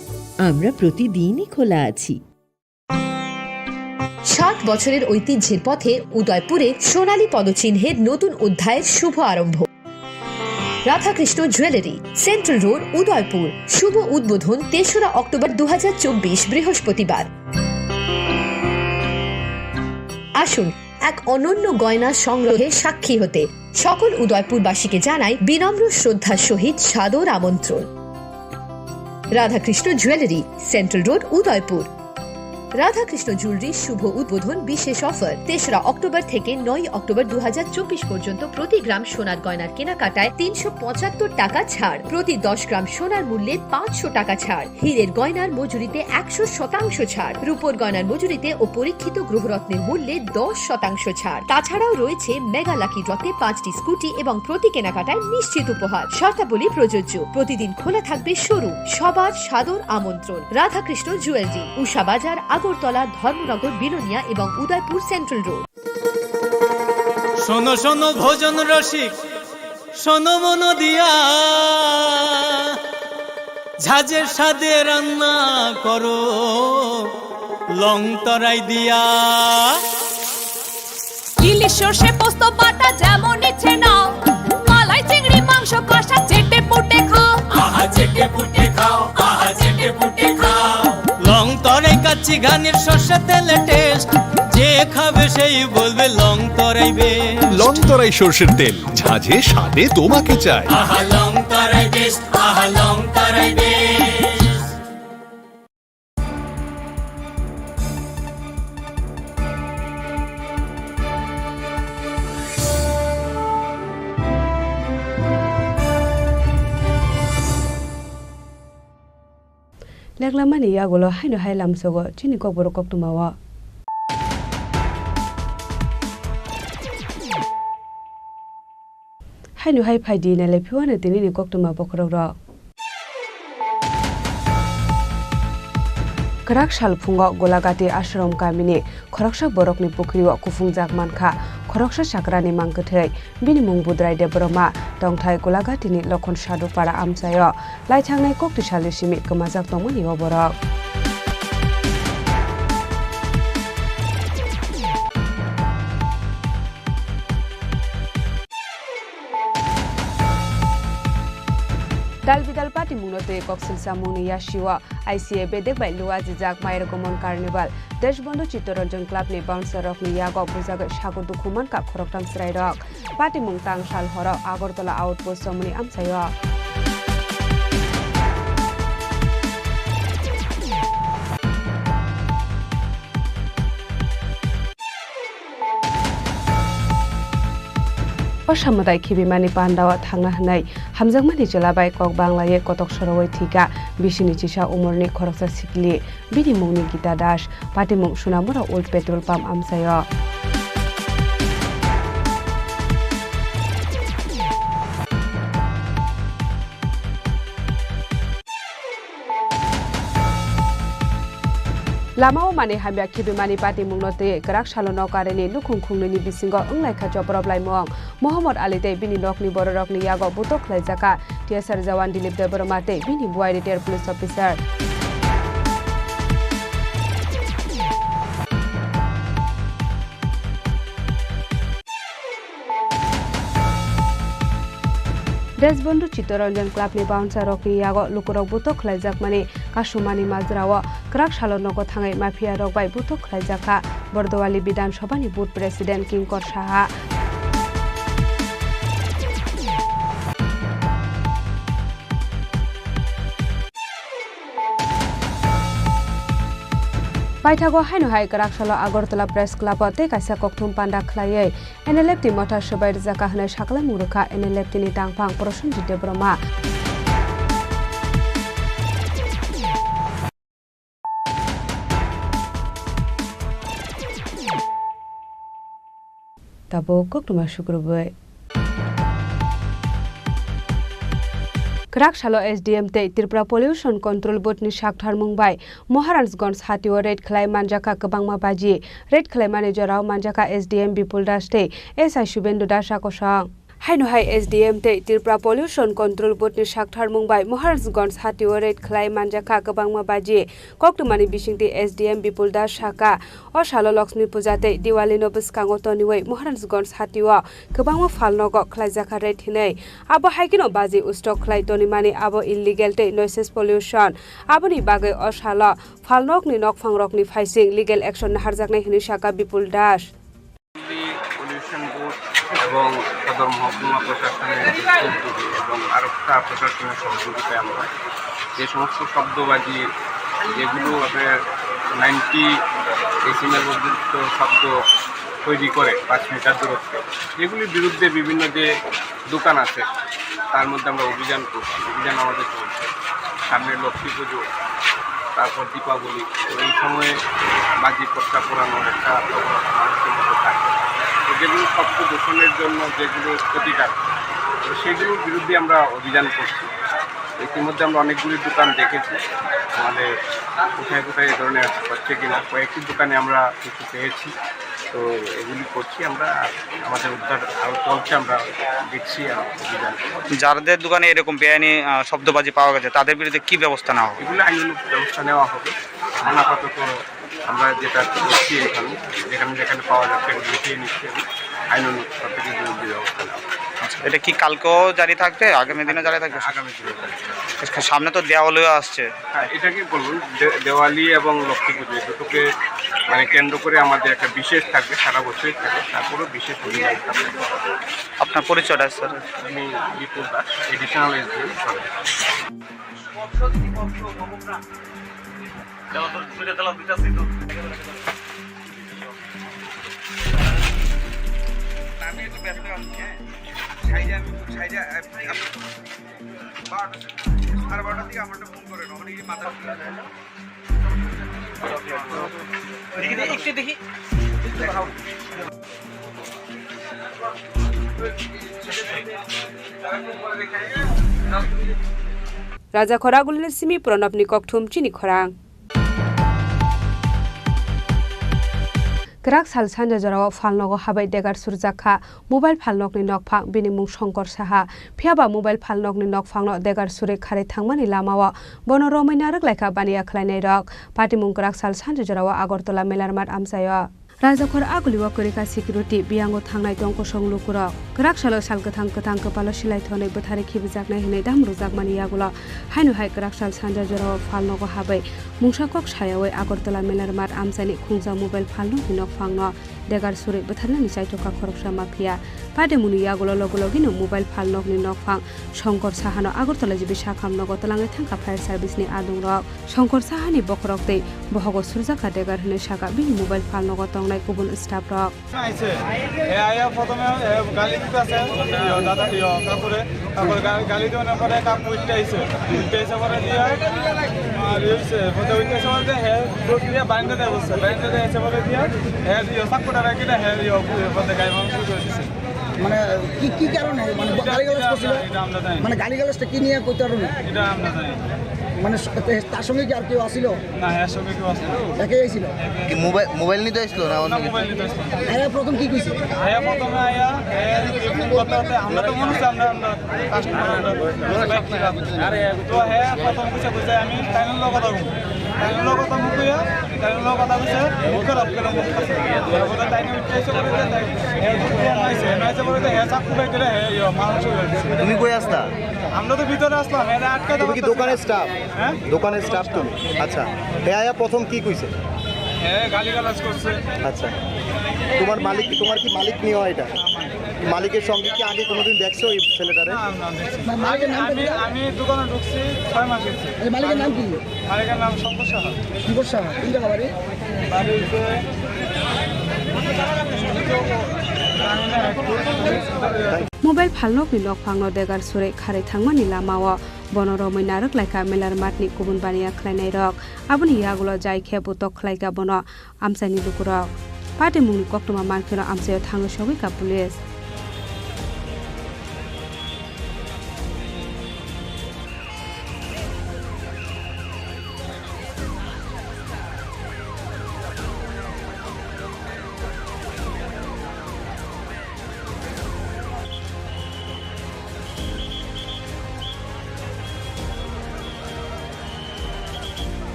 আমরা প্রতিদিনই খোলা আছি। ষাট বছরের ঐতিহ্যের পথে উদয়পুরে সোনালী পদচিহ্নের নতুন অধ্যায়ের শুভ আরম্ভ। Radhakrishna jewellery, central road, Udaipur. শুভ উদ্বোধন তেসরা অক্টোবর দু হাজার চব্বিশ, বৃহস্পতিবার। আসুন, এক অনন্য গয়না সংগ্রহে সাক্ষী হতে। সকল উদয়পুরবাসীকে জানাই বিনম্র শ্রদ্ধার সহিত সাদর আমন্ত্রণ। Radhakrishna jewellery, central road, Udaipur. Radhakrishna jewellery শুভ উদ্বোধন বিশেষ অফার, তেসরা অক্টোবর থেকে নয় অক্টোবর দু হাজার চব্বিশ পর্যন্ত প্রতি গ্রাম সোনার গয়নার কেনাকাটায় তিনশো পঁচাত্তর টাকা ছাড়, প্রতি দশ গ্রাম সোনার মূল্যে পাঁচশো টাকা ছাড়, হীরের গয়নার মজুরিতে একশো শতাংশ ছাড়, রূপোর গয়নার মজুরিতে ও পরীক্ষিত গ্রহরত্নের মূল্যে দশ শতাংশ ছাড়। তাছাড়াও রয়েছে মেগা লাকি ড্রতে পাঁচটি স্কুটি এবং প্রতি কেনাকাটায় নিশ্চিত উপহার। শর্তাবলী প্রযোজ্য। প্রতিদিন খোলা থাকবে শোরুম। সবার সাদর আমন্ত্রণ। রাধাকৃষ্ণ জুয়েলারি, উষা বাজার, আগরতলা, ধর্মনগর, বিলোনিয়া এবং উদয়পুর সেন্ট্রাল রোড। শোনো শোনো ভোজন রসিক, শোনো মন দিয়া, ঝাঁঝের স্বাদে রান্না করো লং তরাই দিয়া। ইলিশ সর্ষে পোস্ত বাটা যেমন ইচ্ছে নাও, মালাই চিংড়ি মাংস কষা চেটে পুটে খাও। আহা চেটে পুটে খাও, আহা চেটে পুটে খাও। লং তরাই কাচ্চি ঘানির সর্ষে তেলে টেস্ট, যে খাবে সেই বলবে লং তরাই বেস্ট। লং তরাই সর্ষের তেল, ঝাঁঝে স্বাদে তোমাকে চাই। আহা লং তরাই বেস্ট, আহা লং তরাই best. Leklamani yagulo haino hai lamsogo chini kokborok koktwmao. Haino hai phaidi nailai phiwano tinini koktwma bokhorokrok. Kwrak sal phungo Golagati Ashram kamini khoroksa borokni pukhrio kuphungjak mankha khoroksa chakrani mangkwthwi. Bini mung Budrai Debbarma, tongthai Golagatini Lokhon Sadupara amchaio. Laithangnai kokti salni simi kwmajak tongmani o borok. Dal bidal patimungno twi koksil samungni yasio I C A bedek bai lua jijak Mayar Gomon Carnival. Deshbondhu Chittaranjan Club ni bouncer rokni yago bujagwi sago dukhu mankha khoroktham chwrairok. Patimung tang sal horo Agartala Outpost chomoni amchaio. O samudai khibimani pandao thangna hwnwi hamjakmani chwla bai kok banglawi kotok sorowi thwikha bisini chisa umorni khoroksa sikli. Bini mungni Gita Das, patimung Sunamura Old Petrol Pump amchaio. Lamao manwi hamya khibimani patimungno twi kwrak salo nokarini nukhung khungnwini bisingo wnglaikha choprophlaimung. Mohammad Ali tei bini nokni bororokni yago butok khlaijakha T S R jawan Dilip Debbarma tei bini buai retired police officer. Deshbondhu Chittaranjan Club ni bouncer rokni yago lukurok butok khlaijakmani kasumani majrao kwrak salo nogo thangwi mafia rok bai butok khlaijakha Bordowali Bidhan Sabha ni Booth President Kinkor Saha. Paithago haino hai kwrak salo Agartala Press Club o tei kaisa kokthum panda khlaiwi N L F T motha swbai rwjakha hwnwi sakhlaimung rwkha N L F T ni tangphang Prosenjit Debbarma. Tabuk koktwma sukrubwi. Kwrak salo S D M tei Tripura Pollution Control Board ni saktharmung bai Maharajganj hatio raid khlai manjakha kwbangma baji. Raid khlaimani jorao manjakha S D M Bipul Das tei S I Subendu Das a kosong. Haino hai S D M tei Tripura Pollution Control Board ni saktharmung bai Maharajganj hatio raid khlai manjakha kwbangma baji. Koktwmani bisingtwi S D M Bipul Das sakha, o salo Lakshmi Puja tei Diwali no bwskango toniwi Maharajganj hatio kwbangma phalnogo khlaijakha raid hinwi. Abo hai kheno baji ustok khlai tonimani abo illegal tei noises pollution. Aboni bagwi o salo phalnokni nokphangrokni phaising legal action naharjaknai hinwi sakha Bipul Das. Pollution board এবং সদর মহকুমা প্রশাসনের উদ্যোগে এবং আরক্ষা প্রশাসনের সহযোগিতায় আমরা যে সমস্ত শব্দবাজি, যেগুলো আপনার নাইনটি ডেসিমেল পর্যন্ত শব্দ তৈরি করে পাঁচ মিটার দূরত্বে। এগুলির বিরুদ্ধে বিভিন্ন যে দোকান আছে, তার মধ্যে আমরা অভিযান করছি। অভিযান আমাদের চলছে। সামনে লক্ষ্মী পুজো, তারপর দীপাবলি, তো এই সময়ে বাজি পটকা পোড়ানোর একটা প্রবণতা মানুষের মধ্যে থাকে। তো যেগুলো শব্দ দূষণের জন্য যেগুলো ক্ষতিকারক, তো সেগুলোর বিরুদ্ধে আমরা অভিযান করছি। ইতিমধ্যে আমরা অনেকগুলি দোকান দেখেছি, আমাদের কোথায় কোথায় এ ধরনের হচ্ছে কিনা। কয়েকটি দোকানে আমরা কিছু পেয়েছি, তো এগুলি করছি আমরা। আর আমাদের উদ্ধার আরও চলছে, আমরা দেখছি আর অভিযান। যাদের দোকানে এরকম বেআইনি, আহ, শব্দবাজি পাওয়া গেছে, তাদের বিরুদ্ধে কি ব্যবস্থা নেওয়া হবে? এগুলো আইনানুগ ব্যবস্থা নেওয়া হবে। এখন আপাতত আমরা যেটা করছি এখানে, যেখানে যেখানে পাওয়া যাচ্ছে, এগুলো উঠিয়ে নিচ্ছি আমি। আইনানুগ সব কিছু বিরুদ্ধে ব্যবস্থা নেওয়া হবে। আচ্ছা, এটা কি কালকেও জারি থাকবে, আগামী দিনও জারি থাকবে? আগামী দিনে জারি থাকবে। আচ্ছা, সামনে তো দেওয়ালিও আসছে। হ্যাঁ, এটা কি বলবো, দে-, দেওয়ালি এবং লক্ষ্মী পুজো, এই দুটোকে মানে কেন্দ্র করে আমাদের একটা বিশেষ থাকবে, সারা বছরই থাকে, তারপরেও বিশেষ অভিযান থাকবে। আপনার পরিচয়টা, স্যার? আমি বিপুল দাস, এডিশনাল এসডিএম। আমি একটু ব্যস্ত আছি, হ্যাঁ। সাইডে আমি, সাইডে, আহ, বারোটা, সাড়ে বারোটার দিকে আমার একটা ফোন করেন, ওখানে গিয়ে মাথা দেখি, দেখি, একটু দেখি। Rajakhor Agulini simi Pranabni kokthum chini khorang. Kwrak sal sanja jorao phalnogo habai degar surjak kha mobile phalnokni nokphang, bini mung Shongkor Saha. Phiyaba mobile phalnokni nokphangno degar suri kharwi thangmani lamao bono romwi narwk laikha baniya khlainairok. Patimung kwrak sal sanja jorao Agartala Melarmat amchaio. Rajakhor Agulio kwrwikha security, biyango thangnai tong kosong lukurok. Kwrak salo sal kwthang kwthang kwpalo silai thonwi bwtharwi khibijaknai hwnwi dam rwjakmani yagulo haino hai kwrak sal sanja jorao phalnogo habwi mungsa kok sayawi Agartala Melarmat amchaini khungjak mobile phalnokni nokphangno degar suri bwtharnani chaithokha khoroksa mafia. Patimungni yagulo logi logino mobile phalnokni nokphang Shongkor Sahano Agartala G B sakham nogo twlangwi thangkha fire service ni adungrok. Shongkor Sahani bokhorok tei bohogo surjak kha degar hwnwi sakha bini mobile phalnogo tongnai kubun staff rok. আইছে। এ আইয়া প্রথমে, এ, গালি দিতে আছে, ইয়ো, দাদা, ইয়ো, কাকুরে, কাকুরে গালি, গালি দেওয়ার পরে কাকু উঠতে আইছে। উঠতে এসে পরে দিয়ে, আর ইয়ে হইছে, বলতে উঠতে এসে পরে দিয়ে, হে, দৌড় দিয়ে বাইন্দা দেয় বলছে। বাইন্দা দেয় এসে পরে দিয়ে, হে, ইয়ো, চাক্কুটা রাখি না, হে, ইয়ো, বলতে গায়ে মাংস শুরু করে দিছে। মানে, কি, কি কারণে? মানে, এটা, গালিগালাজ এটা করছিল? আমরা, এটা আমরা জানি না। মানে, গালিগালাজটা কি নিয়ে করতে পারবো না? এটা আমরা জানি না। মানে, স-, তার সঙ্গে কি আর কেউ আসিল? না, এর সঙ্গে কেউ আসে না। একাই আইছিল? কি মোবাইল, মোবাইল নিতে আসলো না অন্য না, কিছু? মোবাইল নিতে আসলো। আয়া প্রথম কি কইছে? আয়া প্রথমে আয়া, এ, করতে করতে আমরা তো মনে হচ্ছে আমরা, আমরা কাস্টমার, আমরা ব্যক্তি। তো হ্যাঁ, প্রথম কিছু কইছে আমি তাইনের লগে কথা বলবো। তাইনের লগে কথা বলবো, তাইনের লগে কথা কইছে, মুখ খারাপ করে মুখ খারাপ। তারপরে তাইনে উঠে এসে বলে যে, তাই, এ, উঠে এসে বলে যে, এ, চাকু বের করে, এ, ইয়ে, মাংস বের করে। তুমি কই আসতা? আমরা তো ভিতরে আসলাম, এরা আটকে তুমি কি দেওয়ার দোকানের চেষ্টা। স্টাফ? হ্যাঁ? দোকানের স্টাফ তুমি? আচ্ছা। হে আয়া প্রথম কি কইছে? হ্যাঁ, গালিগালাজ করছে। আচ্ছা। তোমার মালিক, তোমার কি মালিক নেওয়া এটা? মালিকের সঙ্গে কি আগে কোনোদিন দেখছো এই ছেলেটারে? না, না, দেখছি না। আমি, মালিকের নাম কি আমি, ছিল? আমি দোকানে ঢুকছি ছয় মাস হচ্ছে। আচ্ছা, মালিকের নাম কি? মালিকের নাম শঙ্কর সাহা। শঙ্কর সাহা, কোন জায়গা বাড়ি? বাড়ি হচ্ছে Mobile phalnokni nokphangno degar suri kharwi thangmani lamao bono romwi narwk laikha Melarmatni kubun baniya khlainairok. Aboni yagulo jai khe butok khlaikha bono amchaini lukurok. Patimungni koktwma mankheno amchaio thangwi sogwikha police.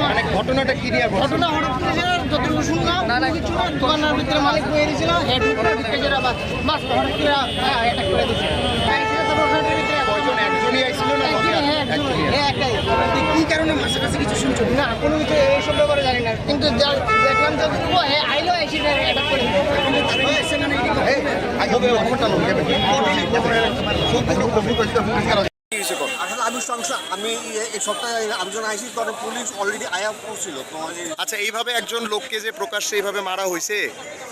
মানে ঘটনাটা কি নিয়ে ঘটছে? ঘটনা হঠাৎ করে যে যতটুকু শুনলাম, না, না, কিছু না, দোকানের ভিতরে মালিক বইয়ে দিয়েছিল, হেড উপরে ঢুকে যেটা বাস, বাস হঠাৎ করে, হ্যাঁ, অ্যাটাক করে দিয়েছে। তাই সেটা তো ওখানে ভিতরে কয়জন? একজনই আইছিল না? একজনই, হ্যাঁ, একজনই। একজনই। হ্যাঁ, একটাই। কি কারণে মারছে কাছে কিছু শুনছো? না, কোনো কিছু এই সব ব্যাপারে জানি না, কিন্তু যা দেখলাম যতটুকু, হ্যাঁ, আইলো, এসে অ্যাটাক করে দিয়েছে। এই, আগে ওদের অফারটা লোক দেবে। কি হয়েছে কোন? আসলে আমি সংশয়, আমি এই, এই সপ্তাহে আমি যখন আইসি, তখন পুলিশ অলরেডি আয়া পড়ছিল। তো এই আচ্ছা, এইভাবে একজন লোককে যে প্রকাশ্যে এইভাবে মারা হয়েছে,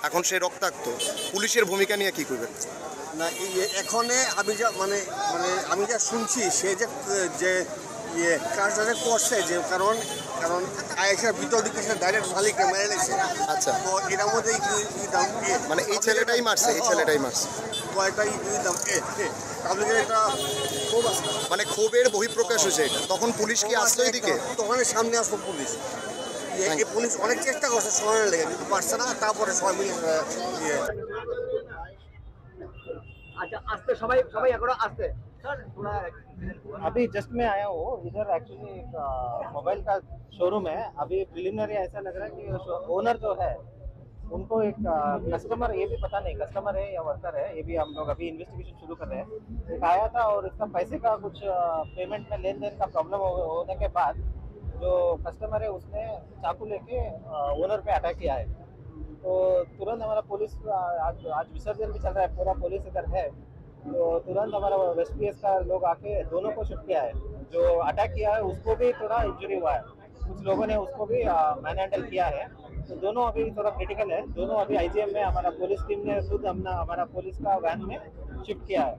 এখন সে রক্তাক্ত, পুলিশের ভূমিকা নিয়ে কি করবেন? না, এই এ-, এখনে আমি যা, মানে, মানে, আমি যা শুনছি, সে যে, যে ইয়ে কাজটা যে করছে, যে কারণ, কারণ আয়েশা ভিতর দিকে সে ডাইরেক্ট মালিককে মেরে নিয়েছে। আচ্ছা। তো এটার মধ্যে এই, এই দাম দিয়ে মানে, এই ছেলেটাই মারছে, এই ছেলেটাই মারছে। কয়েকটা এই, এই দাম দিয়ে, দিয়ে। তাহলে যে এটা খুব আছে। মানে, ক্ষোভের বহিঃপ্রকাশ হয়েছে এটা। তখন পুলিশ কি আসতো এদিকে? তখন সামনে আসতো পুলিশ। ইয়ে, এই পুলিশ অনেক চেষ্টা করছে সরানোর লেগে, কিন্তু পারছে না। তারপরে সবাই মিলে, আহ, ইয়ে। আচ্ছা, আস্তে সবাই, সবাই এখনো আস্তে। স্যার, थोड़ा अभी जस्ट मैं आया हूँ इधर। एक्चुअली एक मोबाइल का शोरूम है। अभी प्रिलिमिनरी ऐसा लग रहा है कि ओनर जो है, उनको एक कस्टमर, ये भी पता नहीं कस्टमर है या वर्कर है, ये भी हम लोग अभी इन्वेस्टिगेशन शुरू कर रहे हैं। एक आया था और इसका पैसे का कुछ पेमेंट में लेन देन का प्रॉब्लम होने के बाद जो कस्टमर है, उसने चाकू लेके ओनर पे अटैक किया है। तो तुरंत हमारा पुलिस, आज, आज विसर्जन भी चल रहा है, पूरा पुलिस इधर है। तो तुरंत हमारा वेस्ट पीएस का लोग आके दोनों को शिफ्ट किया है। जो अटैक किया है, उसको भी थोड़ा इंजरी हुआ है। कुछ लोगों ने उसको भी मैन हैंडल किया है। तो दोनों अभी थोड़ा क्रिटिकल है। दोनों अभी आईजीएम में, हमारा पुलिस टीम ने खुद अपना, हमारा पुलिस का वैन में शिफ्ट किया है।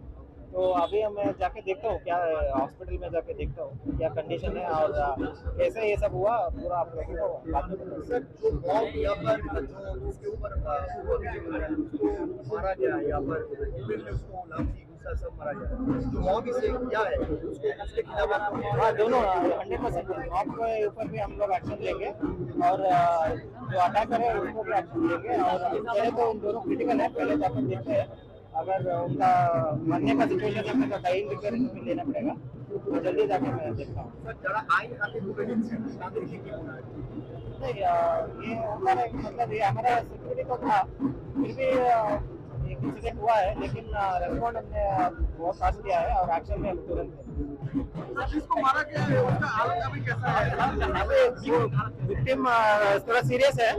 तो अभी मैं जाके देखता हूँ, क्या हॉस्पिटल में जाके देखता हूँ क्या कंडीशन है और कैसे ये सब हुआ, पूरा आप लोगों को बाद में बताऊँगा। सर, जो बॉम्ब यहाँ पर, जो जिसके ऊपर हुआ, उसको मारा गया है यहाँ पर, उसको लाठी, गुस्सा सब मारा गया है। तो बॉम्ब से क्या है, उसको, उसके खिलाफ आप हाँ, दोनों, हंड्रेड परसेंट। बॉम्ब के ऊपर भी हम लोग एक्शन लेंगे और जो अटैकर है, उसको भी एक्शन लेंगे। और पहले तो उन दोनों क्रिटिकल है, पहले जाकर देखते हैं। अगर उनका मरने का सिचुएशन है, तो डाइंग रिपेयर भी लेना पड़ेगा। तो जल्दी जाके मैं देखता हूँ। স্যার, যারা আইন হাতে তুলে নিচ্ছে, তাদেরকে কি বলবেন? नहीं, ये ऊपर है, मतलब, ये हमारा सिक्योरिटी तो था, फिर भी एक इंसिडेंट हुआ है, लेकिन रेस्पॉन्ड हमने बहुत फास्ट किया है और एक्शन में हम तुरंत हैं। जिसको मारा गया है, उसका हालत अभी कैसा है? अभी वो विक्टिम थोड़ा सीरियस है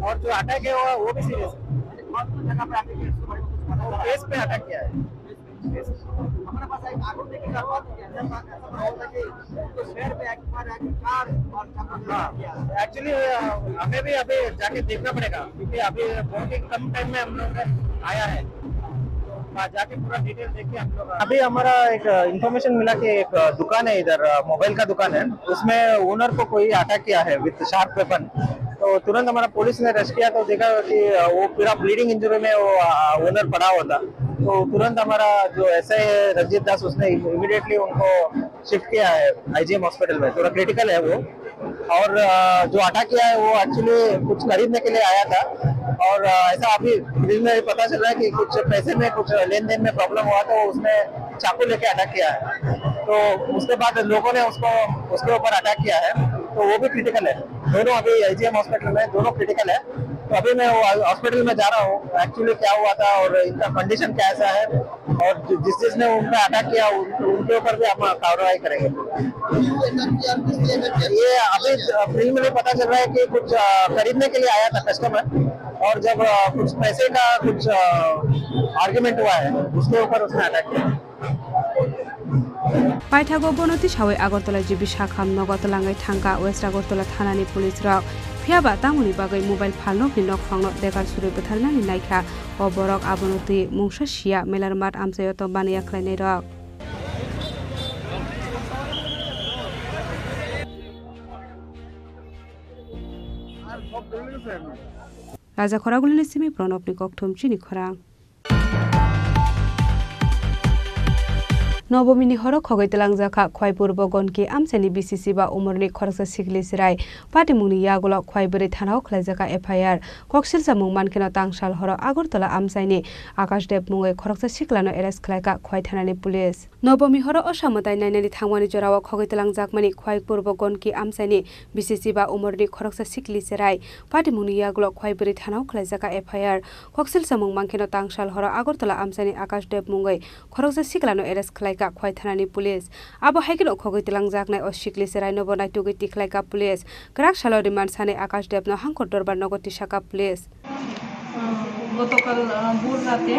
और जो अटैक है, वो, वो भी सीरियस है। कौन सी जगह पे अटैक किया है? इसके बारे में कुछ पता चला? फेस पे अटैक किया है। हमारे पास एक आगुन देखने का बात है, ऐसा माहौल था कि तो पैर पे एक बार एक कार और चाकू से हाँ। किया। एक्चुअली, हमें भी अभी जाके देखना पड़ेगा, क्योंकि अभी बहुत ही कम टाइम में हम लोग आया है। तो वहाँ जाके पूरा डिटेल देख के हम लोग अभी हमारा एक इन्फॉर्मेशन मिला कि एक दुकान है इधर, मोबाइल का दुकान है, उसमें ओनर को कोई अटैक किया है विद शार्प वेपन। तो तुरंत हमारा पुलिस ने रश किया तो देखा कि वो पूरा ब्लीडिंग इंजरी में वो ओनर पड़ा हुआ था। तो तुरंत हमारा जो एसआई है रंजीत दास, उसने इमीडिएटली उनको शिफ्ट किया है आईजीएम हॉस्पिटल में, थोड़ा क्रिटिकल है वो। और जो अटैक किया है, वो एक्चुअली कुछ खरीदने के लिए आया था। और ऐसा अभी फिल्म में पता चल रहा है कि कुछ पैसे में कुछ लेन देन में प्रॉब्लम हुआ, तो उसने चाकू लेके अटैक किया है। तो उसके बाद लोगों ने उसको, उसके ऊपर अटैक किया है, तो वो भी क्रिटिकल है। दोनों अभी आईजीएम हॉस्पिटल में, दोनों क्रिटिकल है। तो अभी मैं वो हॉस्पिटल में जा रहा हूँ, एक्चुअली क्या हुआ था और इनका कंडीशन कैसा है, और जि-, जिस जिसने उन पे अटैक किया, उन, उनके ऊपर भी हम कार्रवाई करेंगे। ये अभी फिल्म में पता चल रहा है कि कुछ खरीदने के लिए आया था कस्टमर, और जब कुछ पैसे का कुछ आर्ग्यूमेंट हुआ है, उसके ऊपर उसने अटैक किया। Paithago bono tisawi Agartala G B sakham nogo twlangwi thangkha West Agartala thanani police rok. Phiyaba tamoni bagwi mobile phalnokni nokphangno dekar surwi bwtharnani naikha o borok, abono twi mungsa siya melarmat amchaio to baniya khlainairok. Raja Khoragulini simi Pranobni kokthum chini khorang. Nobomini horo khogwi twlangjakha Khwai Purbo Gonki amchaini B C C ba umorni khoroksa sikli chwrai patimungni yagulo Khwai bwrwi thanao khlaijakha F I R. Koksilsa mung mankheno tangsal horo Agartala amchaini Akash Deb mungwi khoroksa siklano arrest khlaikha Khwai thanani police. Nobomi horo o samwtai nainani thangmani jorao khogwi twlangjakmani Khwai Purbo Gonki amchaini B C C ba umorni khoroksa sikli chwrai patimungni yagulo Khwai bwrwi thanao khlaijakha F I R. Koksil samung mankheno tangsal horo Agartala amchaini Akash Deb mungwi khoroksa siklano arrest khlaikha Khwai thanani police. Abo hai kheno khogwi twlangjaknai o sikli chwrainobo naitugwi tikhlaikha police. Kwrak salo remand sanai Akash Debno Hangkor Dorbar nogo tisakha police. আহ, গতকাল, আহ, ভোর রাতে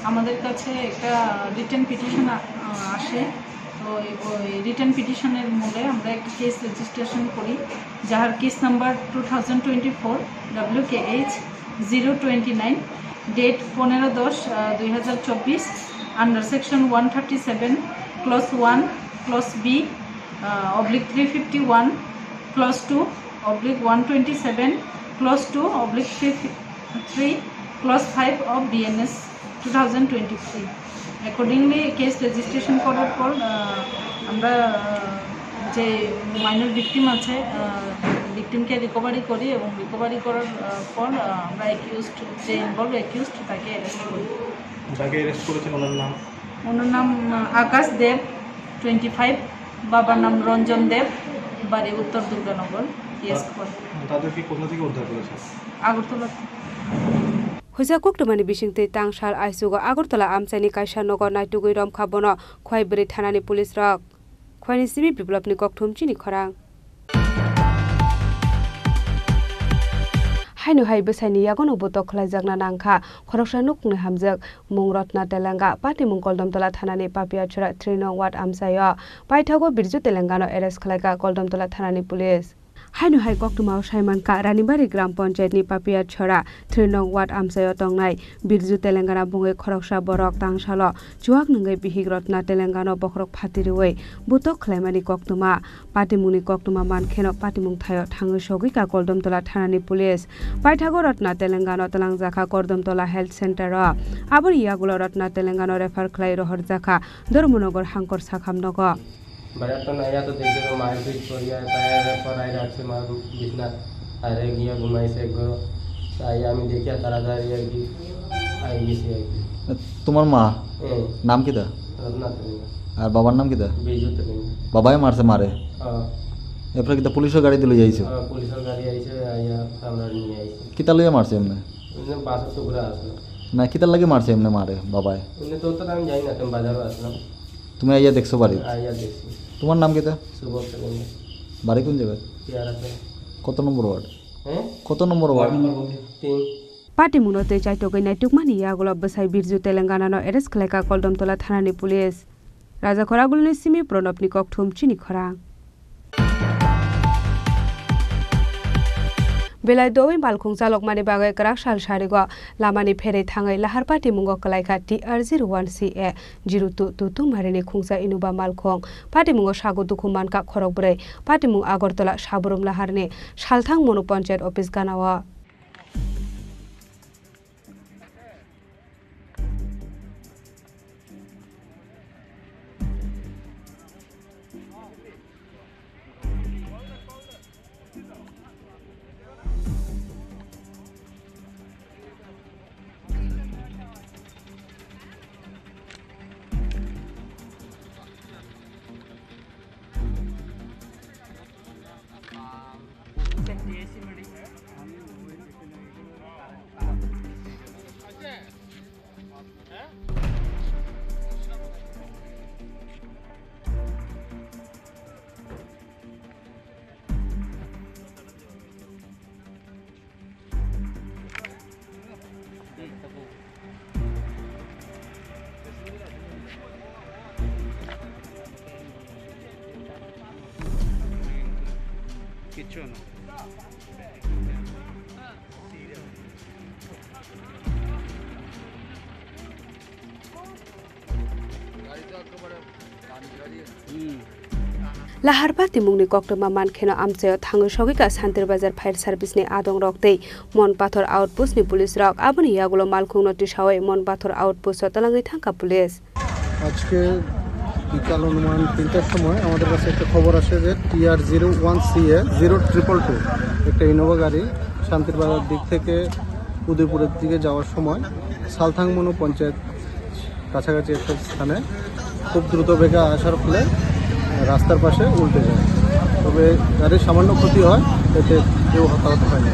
আমাদের কাছে একটা written petition আ-, আহ, আসে। তো ওই, ওই রিটেন পিটিশনের মূলে আমরা একটা কেস রেজিস্ট্রেশন করি, যাহার case number two thousand twenty four W K H zero twenty nine, date পনেরো দশ দুই হাজার চব্বিশ, under section one thirty seven clause one, clause B, oblique three fifty one, clause two, oblique one twenty seven, clause two, oblique three, three, clause five of BNS two thousand twenty three. Accordingly case registration করার পর, আহ, আমরা, আহ, যে minor victim আছে, ভিকটিমকে রিকভারি করি এবং রিকভারি করার, আহ, পর, আহ, আমরা অ্যাকিউজড, যে ইনভলভ অ্যাকিউজড, তাকে অ্যারেস্ট করি। যাকে অ্যারেস্ট করেছেন ওনার নাম? ওনার নাম, আহ, আকাশ দেব, টোয়েন্টি ফাইভ, বাবার নাম রঞ্জন দেব, বাড়ি উত্তর দুর্গানগর, ইয়েস তা-, কর। তাদেরকে কোথা থেকে উদ্ধার করেছে? Agartala. Huisa koktwmani bisingtwi tang sal aichugo Agartala amchaini kaisa nogo naitugwi romkha bono Khowai bwrwi thanani police rok. Khowai ni simi Biplopni kokthum chini khorang. Haino hai bwsaini yagono botok khlaijakna nangkha khoroksa nukungni hamjwk, mung Rotna Telenga, patimung Koldomtola thanani Papiachora three nong ward amchaio. Paithago Birju Telengano arrest khlaikha Koldomtola thanani police. Haino hai koktwmao saimankha Ranibari Gram Panchayat ni Papiachora three nong ward amchaio tongnai Birju Telengana bungwi khoroksa borok tangsalo chuak nwngwi bihik Rotna Telengano bokhorok phatiriwi botok khlaimani koktwma. Patimungni koktwma mankheno patimung thaio thangwi sogwikha Koldomtola thanani police. Paithago Rotna Telengano twlangjakha Koldomtola Health Center o. Aboni yagulo Rotna Telengano refer khlai rohorjakha Dharmanagar Hangkor Sakham nogo. বাজার তো নাই, এত দেখে তো মারপিট করিয়া তাই পড়াই রাখছে মা বিছনা, আরে গিয়া ঘুমাইছে এক ঘরো। তাই আমি দেখিয়া তাড়াতাড়ি আর কি আই গেছি আর কি। তোমার মা? হ্যাঁ। নাম কিতা? রত্না তেলেঙ্গা। আর বাবার নাম কিতা? বিজু তেলেঙ্গা। বাবাই মারছে মারে? হ্যাঁ। এরপরে কিতা পুলিশের গাড়ি দিল যাইছো? হ্যাঁ, পুলিশের গাড়ি আইছে, আইয়া আমরা নিয়ে আইছি। কিতা লইয়া মারছে এমনি? এমনি বাসের টুকরা আছে। না, কিতার লাগি মারছে এমনি মারে বাবায়? এমনি তো, তো আমি জানি না, আমি বাজারও আসলাম। তুমি আইয়া দেখছো বাড়ি? আইয়া দেখছি। তোমার নাম কিতা? শুভ তেলেঙ্গা। বাড়ি কোন জায়গায়? পেয়ারা আছে। কত নম্বর ওয়ার্ড? হ্যাঁ? কত নম্বর ওয়ার্ড? তিন। Patimungno tei chaitogwi naitukmani yagulo bwsai Birju Telengana no arrest khlaikha Koldomtola thanani police. Rajakhor agulni simi Pranobni kokthum chini khorang. Belai dowi malkhung chalokmani bagwi kwrak sal sarigo lamani pherwi thangwi Lahar patimungo kwlaikha T R zero one C A zero two Tutumarini khungsa Innova malkhung. Patimungo sago dukhu mankha khorokbrwi. Patimung Agartala Saburum Laharni Salthang Monu Panchayat office ganao. কিচ্ছু না। Lahar patimungni koktwma mankheno amchaio thangwi sogwikha Santir Bazar Fire Service ni adongrok tei Mon Pathor Outpost ni police rok. Aboni yagulo malkhungno tisawi Mon Pathor Outpost o twlangwi thangkha police. আজকে বিকাল অনুমান তিনটার সময় আমাদের কাছে একটা খবর আসে যে TR zero one CA zero triple two একটা ইনোভা গাড়ি শান্তির বাজার দিক থেকে উদয়পুরের দিকে যাওয়ার সময় সালথাংমনু পঞ্চায়েত কাছাকাছি একটা স্থানে খুব দ্রুত বেগে আসার ফলে রাস্তার পাশে উল্টে যায়। তবে গাড়ির সামান্য ক্ষতি হয়, এতে কেউ হতাহত হয়নি।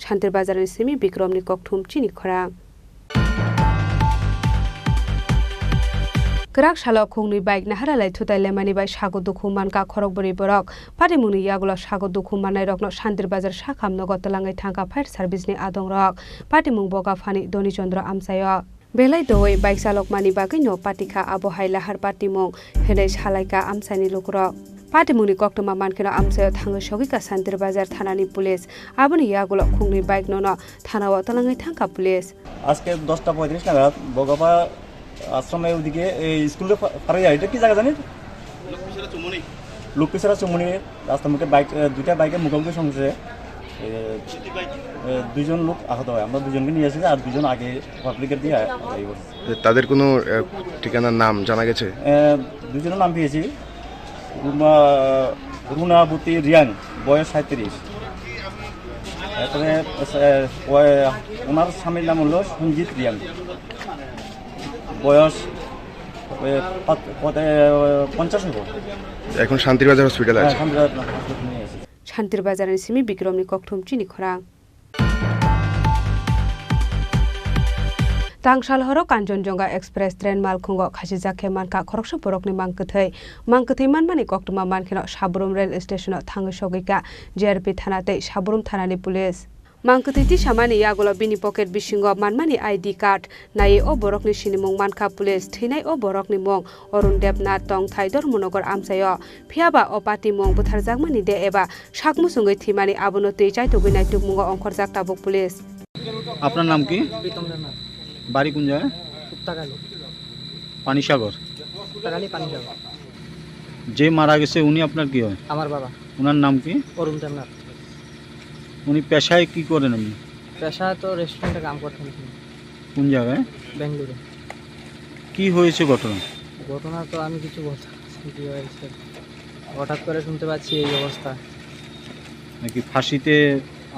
Santir Bazar ni simi Bikromni kokthum chini khorang. Kwrak salo khungnwi bike naharalai thutai lemani bai sago dukhu mankha khorokbwrwi borok. Patimungni yagulo sago dukhu mannairokno Shantir Bazar sakham nogo twlangwi thangkha fire service ni adongrok. Patimung boga phani Doni Chandra amchaio. Belai doui bike chalokmani bagwino patikha, abo hai lahar patimung hinwi salaikha amchaini lukurok. Patimungni koktwma mankheno amchaio thangwi sogwikha Shantir Bazar thanani police. Aboni yagulo khungnwi bike nono thanao twlangwi thangkha police. আজকে দশটা পঁয়ত্রিশ নাগাদ বগাপা আশ্রমে ওদিকে এই স্কুলে পা-, পাড়ে যায়। এটা কি জায়গা জানি? লক্ষ্মীছড়া চুমনি। লক্ষ্মীছড়া চুমনি রাস্তার মধ্যে বাইক, এ, দুইটা বাইকের মুখোমুখি সংঘর্ষে, এ, এ, দুইজন লোক আহত হয়। আমরা দুইজনকে নিয়ে এসেছি, আর দুইজন আগে পাবলিকের দিয়ে এই করছে। তাদের কোনো, এ, ঠিকানার নাম জানা গেছে? এ, দুইজনের নাম পেয়েছি। রুমা-, রুনাবতী রিয়াং, বয়স সাঁইত্রিশ। এরপরে, এ, ওই, ওনার স্বামীর নাম হলো সঞ্জিত রিয়াং, বয়স, এ, পাঁচ-, কত, এ, পঞ্চাশ হবো। এখন শান্তিরবাজার হসপিটালে হ্যাঁ, আছে। শান্তিরবাজার হসপিটালে নিয়ে এসেছি। Shantir Bazar ni simi Bikrom ni kokthum chini khorang. Tangsal horo Kanchanjunga Express train malkhungo khasijak khe mankha khoroksa borokni mang kwthwi. Mang kwthwi manmani koktwma mankheno Sabrum rail station-o thangwi sogwikha G R P thana tei Sabrum thanani police. Mang kwthwi tisamani yagulo bini pocket bisingo manmani I D card naiwi o borokni sinimung mankha police. Thwinai o borokni mung Arun Debnath, tongthai Dharmanagar amchaio. Phiyaba o patimung butharjakmani de eba sak muchungwi thwimani, abono twi chaitugwi naitukmungo ongkhorjak tabuk police. আপনার নাম কি? প্রীতম দেবনাথ। বাড়ি কোন জায়গায়? উত্তাকালী। পানিসাগর। উত্তাকালী পানিসাগর। যে মারা গেছে উনি আপনার কি হয়? আমার বাবা। ওনার নাম কি? অরুণ দেবনাথ। উনি পেশায় কি করেন আপনি? পেশায় তো রেস্টুরেন্টে কাম করতেন তিনি। কোন জায়গায়? বেঙ্গালুরু। কি হয়েছে ঘটনা? ঘটনা তো আমি কিছু বলতে পারছি না কি হয়েছে। হঠাৎ করে শুনতে পাচ্ছি এই অবস্থা। নাকি ফাঁসিতে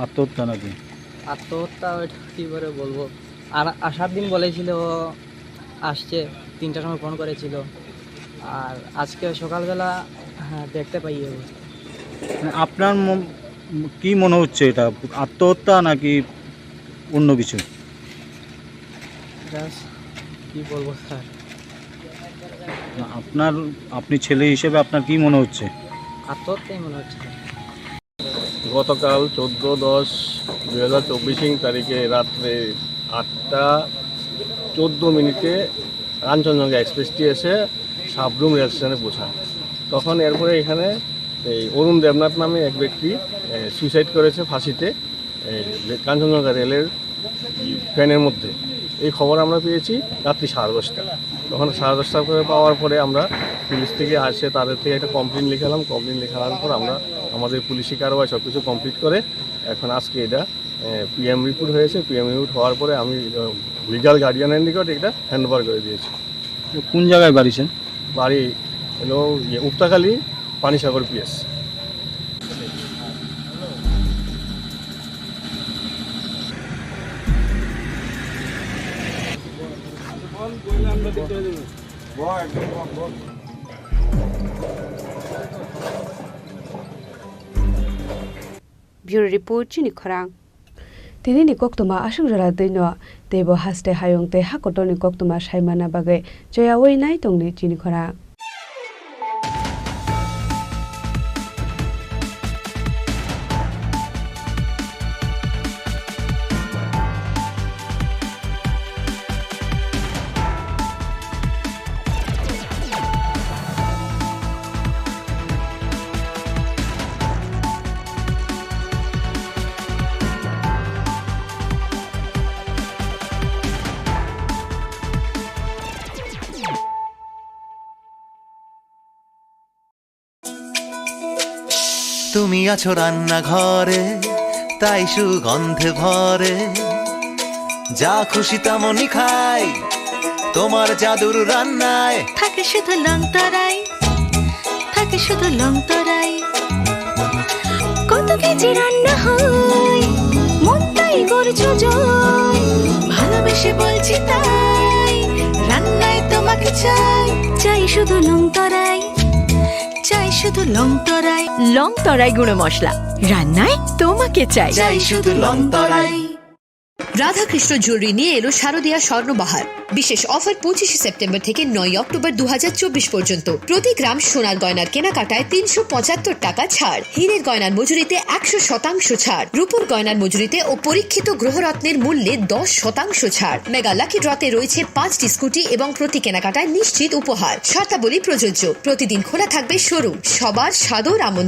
আত্মহত্যা নাকি? আত্মহত্যা ওইটা কী করে বলবো? আর আসার দিন বলেছিল ও আসছে, তিনটার সময় ফোন করেছিল। আর আজকে সকালবেলা, হ্যাঁ, দেখতে পাই এই অবস্থা। মানে আপনার মন-, কি মনে হচ্ছে এটা? আত্মহত্যা নাকি অন্য কিছু? জাস্ট কি বলবো স্যার? না, আপনার, আপনি ছেলে হিসেবে আপনার কি মনে হচ্ছে? আত্মহত্যাই মনে হচ্ছে স্যার। গতকাল চোদ্দ দশ দুই হাজার চব্বিশ ইং তারিখে রাত্রে আটটা চোদ্দ মিনিটে কাঞ্চনজঙ্ঘা এক্সপ্রেসটি এসে সাবরুম রেল স্টেশনে পৌঁছায়। তখন এরপরে এখানে এই অরুণ দেবনাথ নামে এক ব্যক্তি, এ, সুইসাইড করেছে ফাঁসিতে। এই রে-, কাঞ্চনজঙ্ঘা রেলের ফ্যানের মধ্যে এই খবর আমরা পেয়েছি রাত্রি সাড়ে দশটা। তখন সাড়ে দশটার পরে পাওয়ার পরে আমরা পুলিশ থেকে আসে, তাদের থেকে একটা কমপ্লেন লিখালাম। কমপ্লেন লেখানোর পর আমরা আমাদের পুলিশি কারবাই সব কিছু কমপ্লিট করে এখন আজকে এটা, এ, পিএম রিপোর্ট হয়েছে। পিএম রিপোর্ট হওয়ার পরে আমি, এ, লিগ্যাল গার্ডিয়ানের নিকট এটা হ্যান্ড ওভার করে দিয়েছি। কোন জায়গায় বাড়ি, স্যার? বাড়ি হলো ইয়ে, উক্তাখালী, Panisagar PS. Bureau Report, chini khorang. Tinini koktwma aswk jora twino, teibo haste hayung tei hakotorni koktwma saimana bagwi choyaui nai tongdi chini khorang. তুমি আছো রান্নাঘরে, তাই সুগন্ধে ভরে। যা খুশি তেমনই খাই, তোমার জাদুর রান্নায়। থাকে শুধু লং তরাই, থাকে শুধু লং তরাই। কত কেজি রান্না হয়, মনটাই করছো জয়। ভালোবেসে বলছি তাই, রান্নায় তোমাকে চাই, চাই শুধু লং তরাই। চাই শুধু লং তরাই। লং তরাই গুঁড়ো মশলা, রান্নায় তোমাকে চাই। চাই শুধু লং তরাই। রাধাকৃষ্ণ জুয়েলারি নিয়ে এলো শারদীয়া স্বর্ণবাহার। বিশেষ অফার পঁচিশে সেপ্টেম্বর থেকে নয় অক্টোবর দু হাজার চব্বিশ পর্যন্ত। প্রতি গ্রাম সোনার গয়নার কেনাকাটায় তিনশো পঁচাত্তর টাকা ছাড়, হীরের গয়নার মজুরিতে একশো শতাংশ ছাড়, রূপোর গয়নার মজুরিতে ও পরীক্ষিত গ্রহরত্নের মূল্যে দশ শতাংশ ছাড়। মেগা লাকি ড্রতে রয়েছে পাঁচটি স্কুটি এবং প্রতি কেনাকাটায় নিশ্চিত উপহার। শর্তাবলী প্রযোজ্য। প্রতিদিন খোলা থাকবে শোরুম। সবার সাদর আমন্ত্রণ।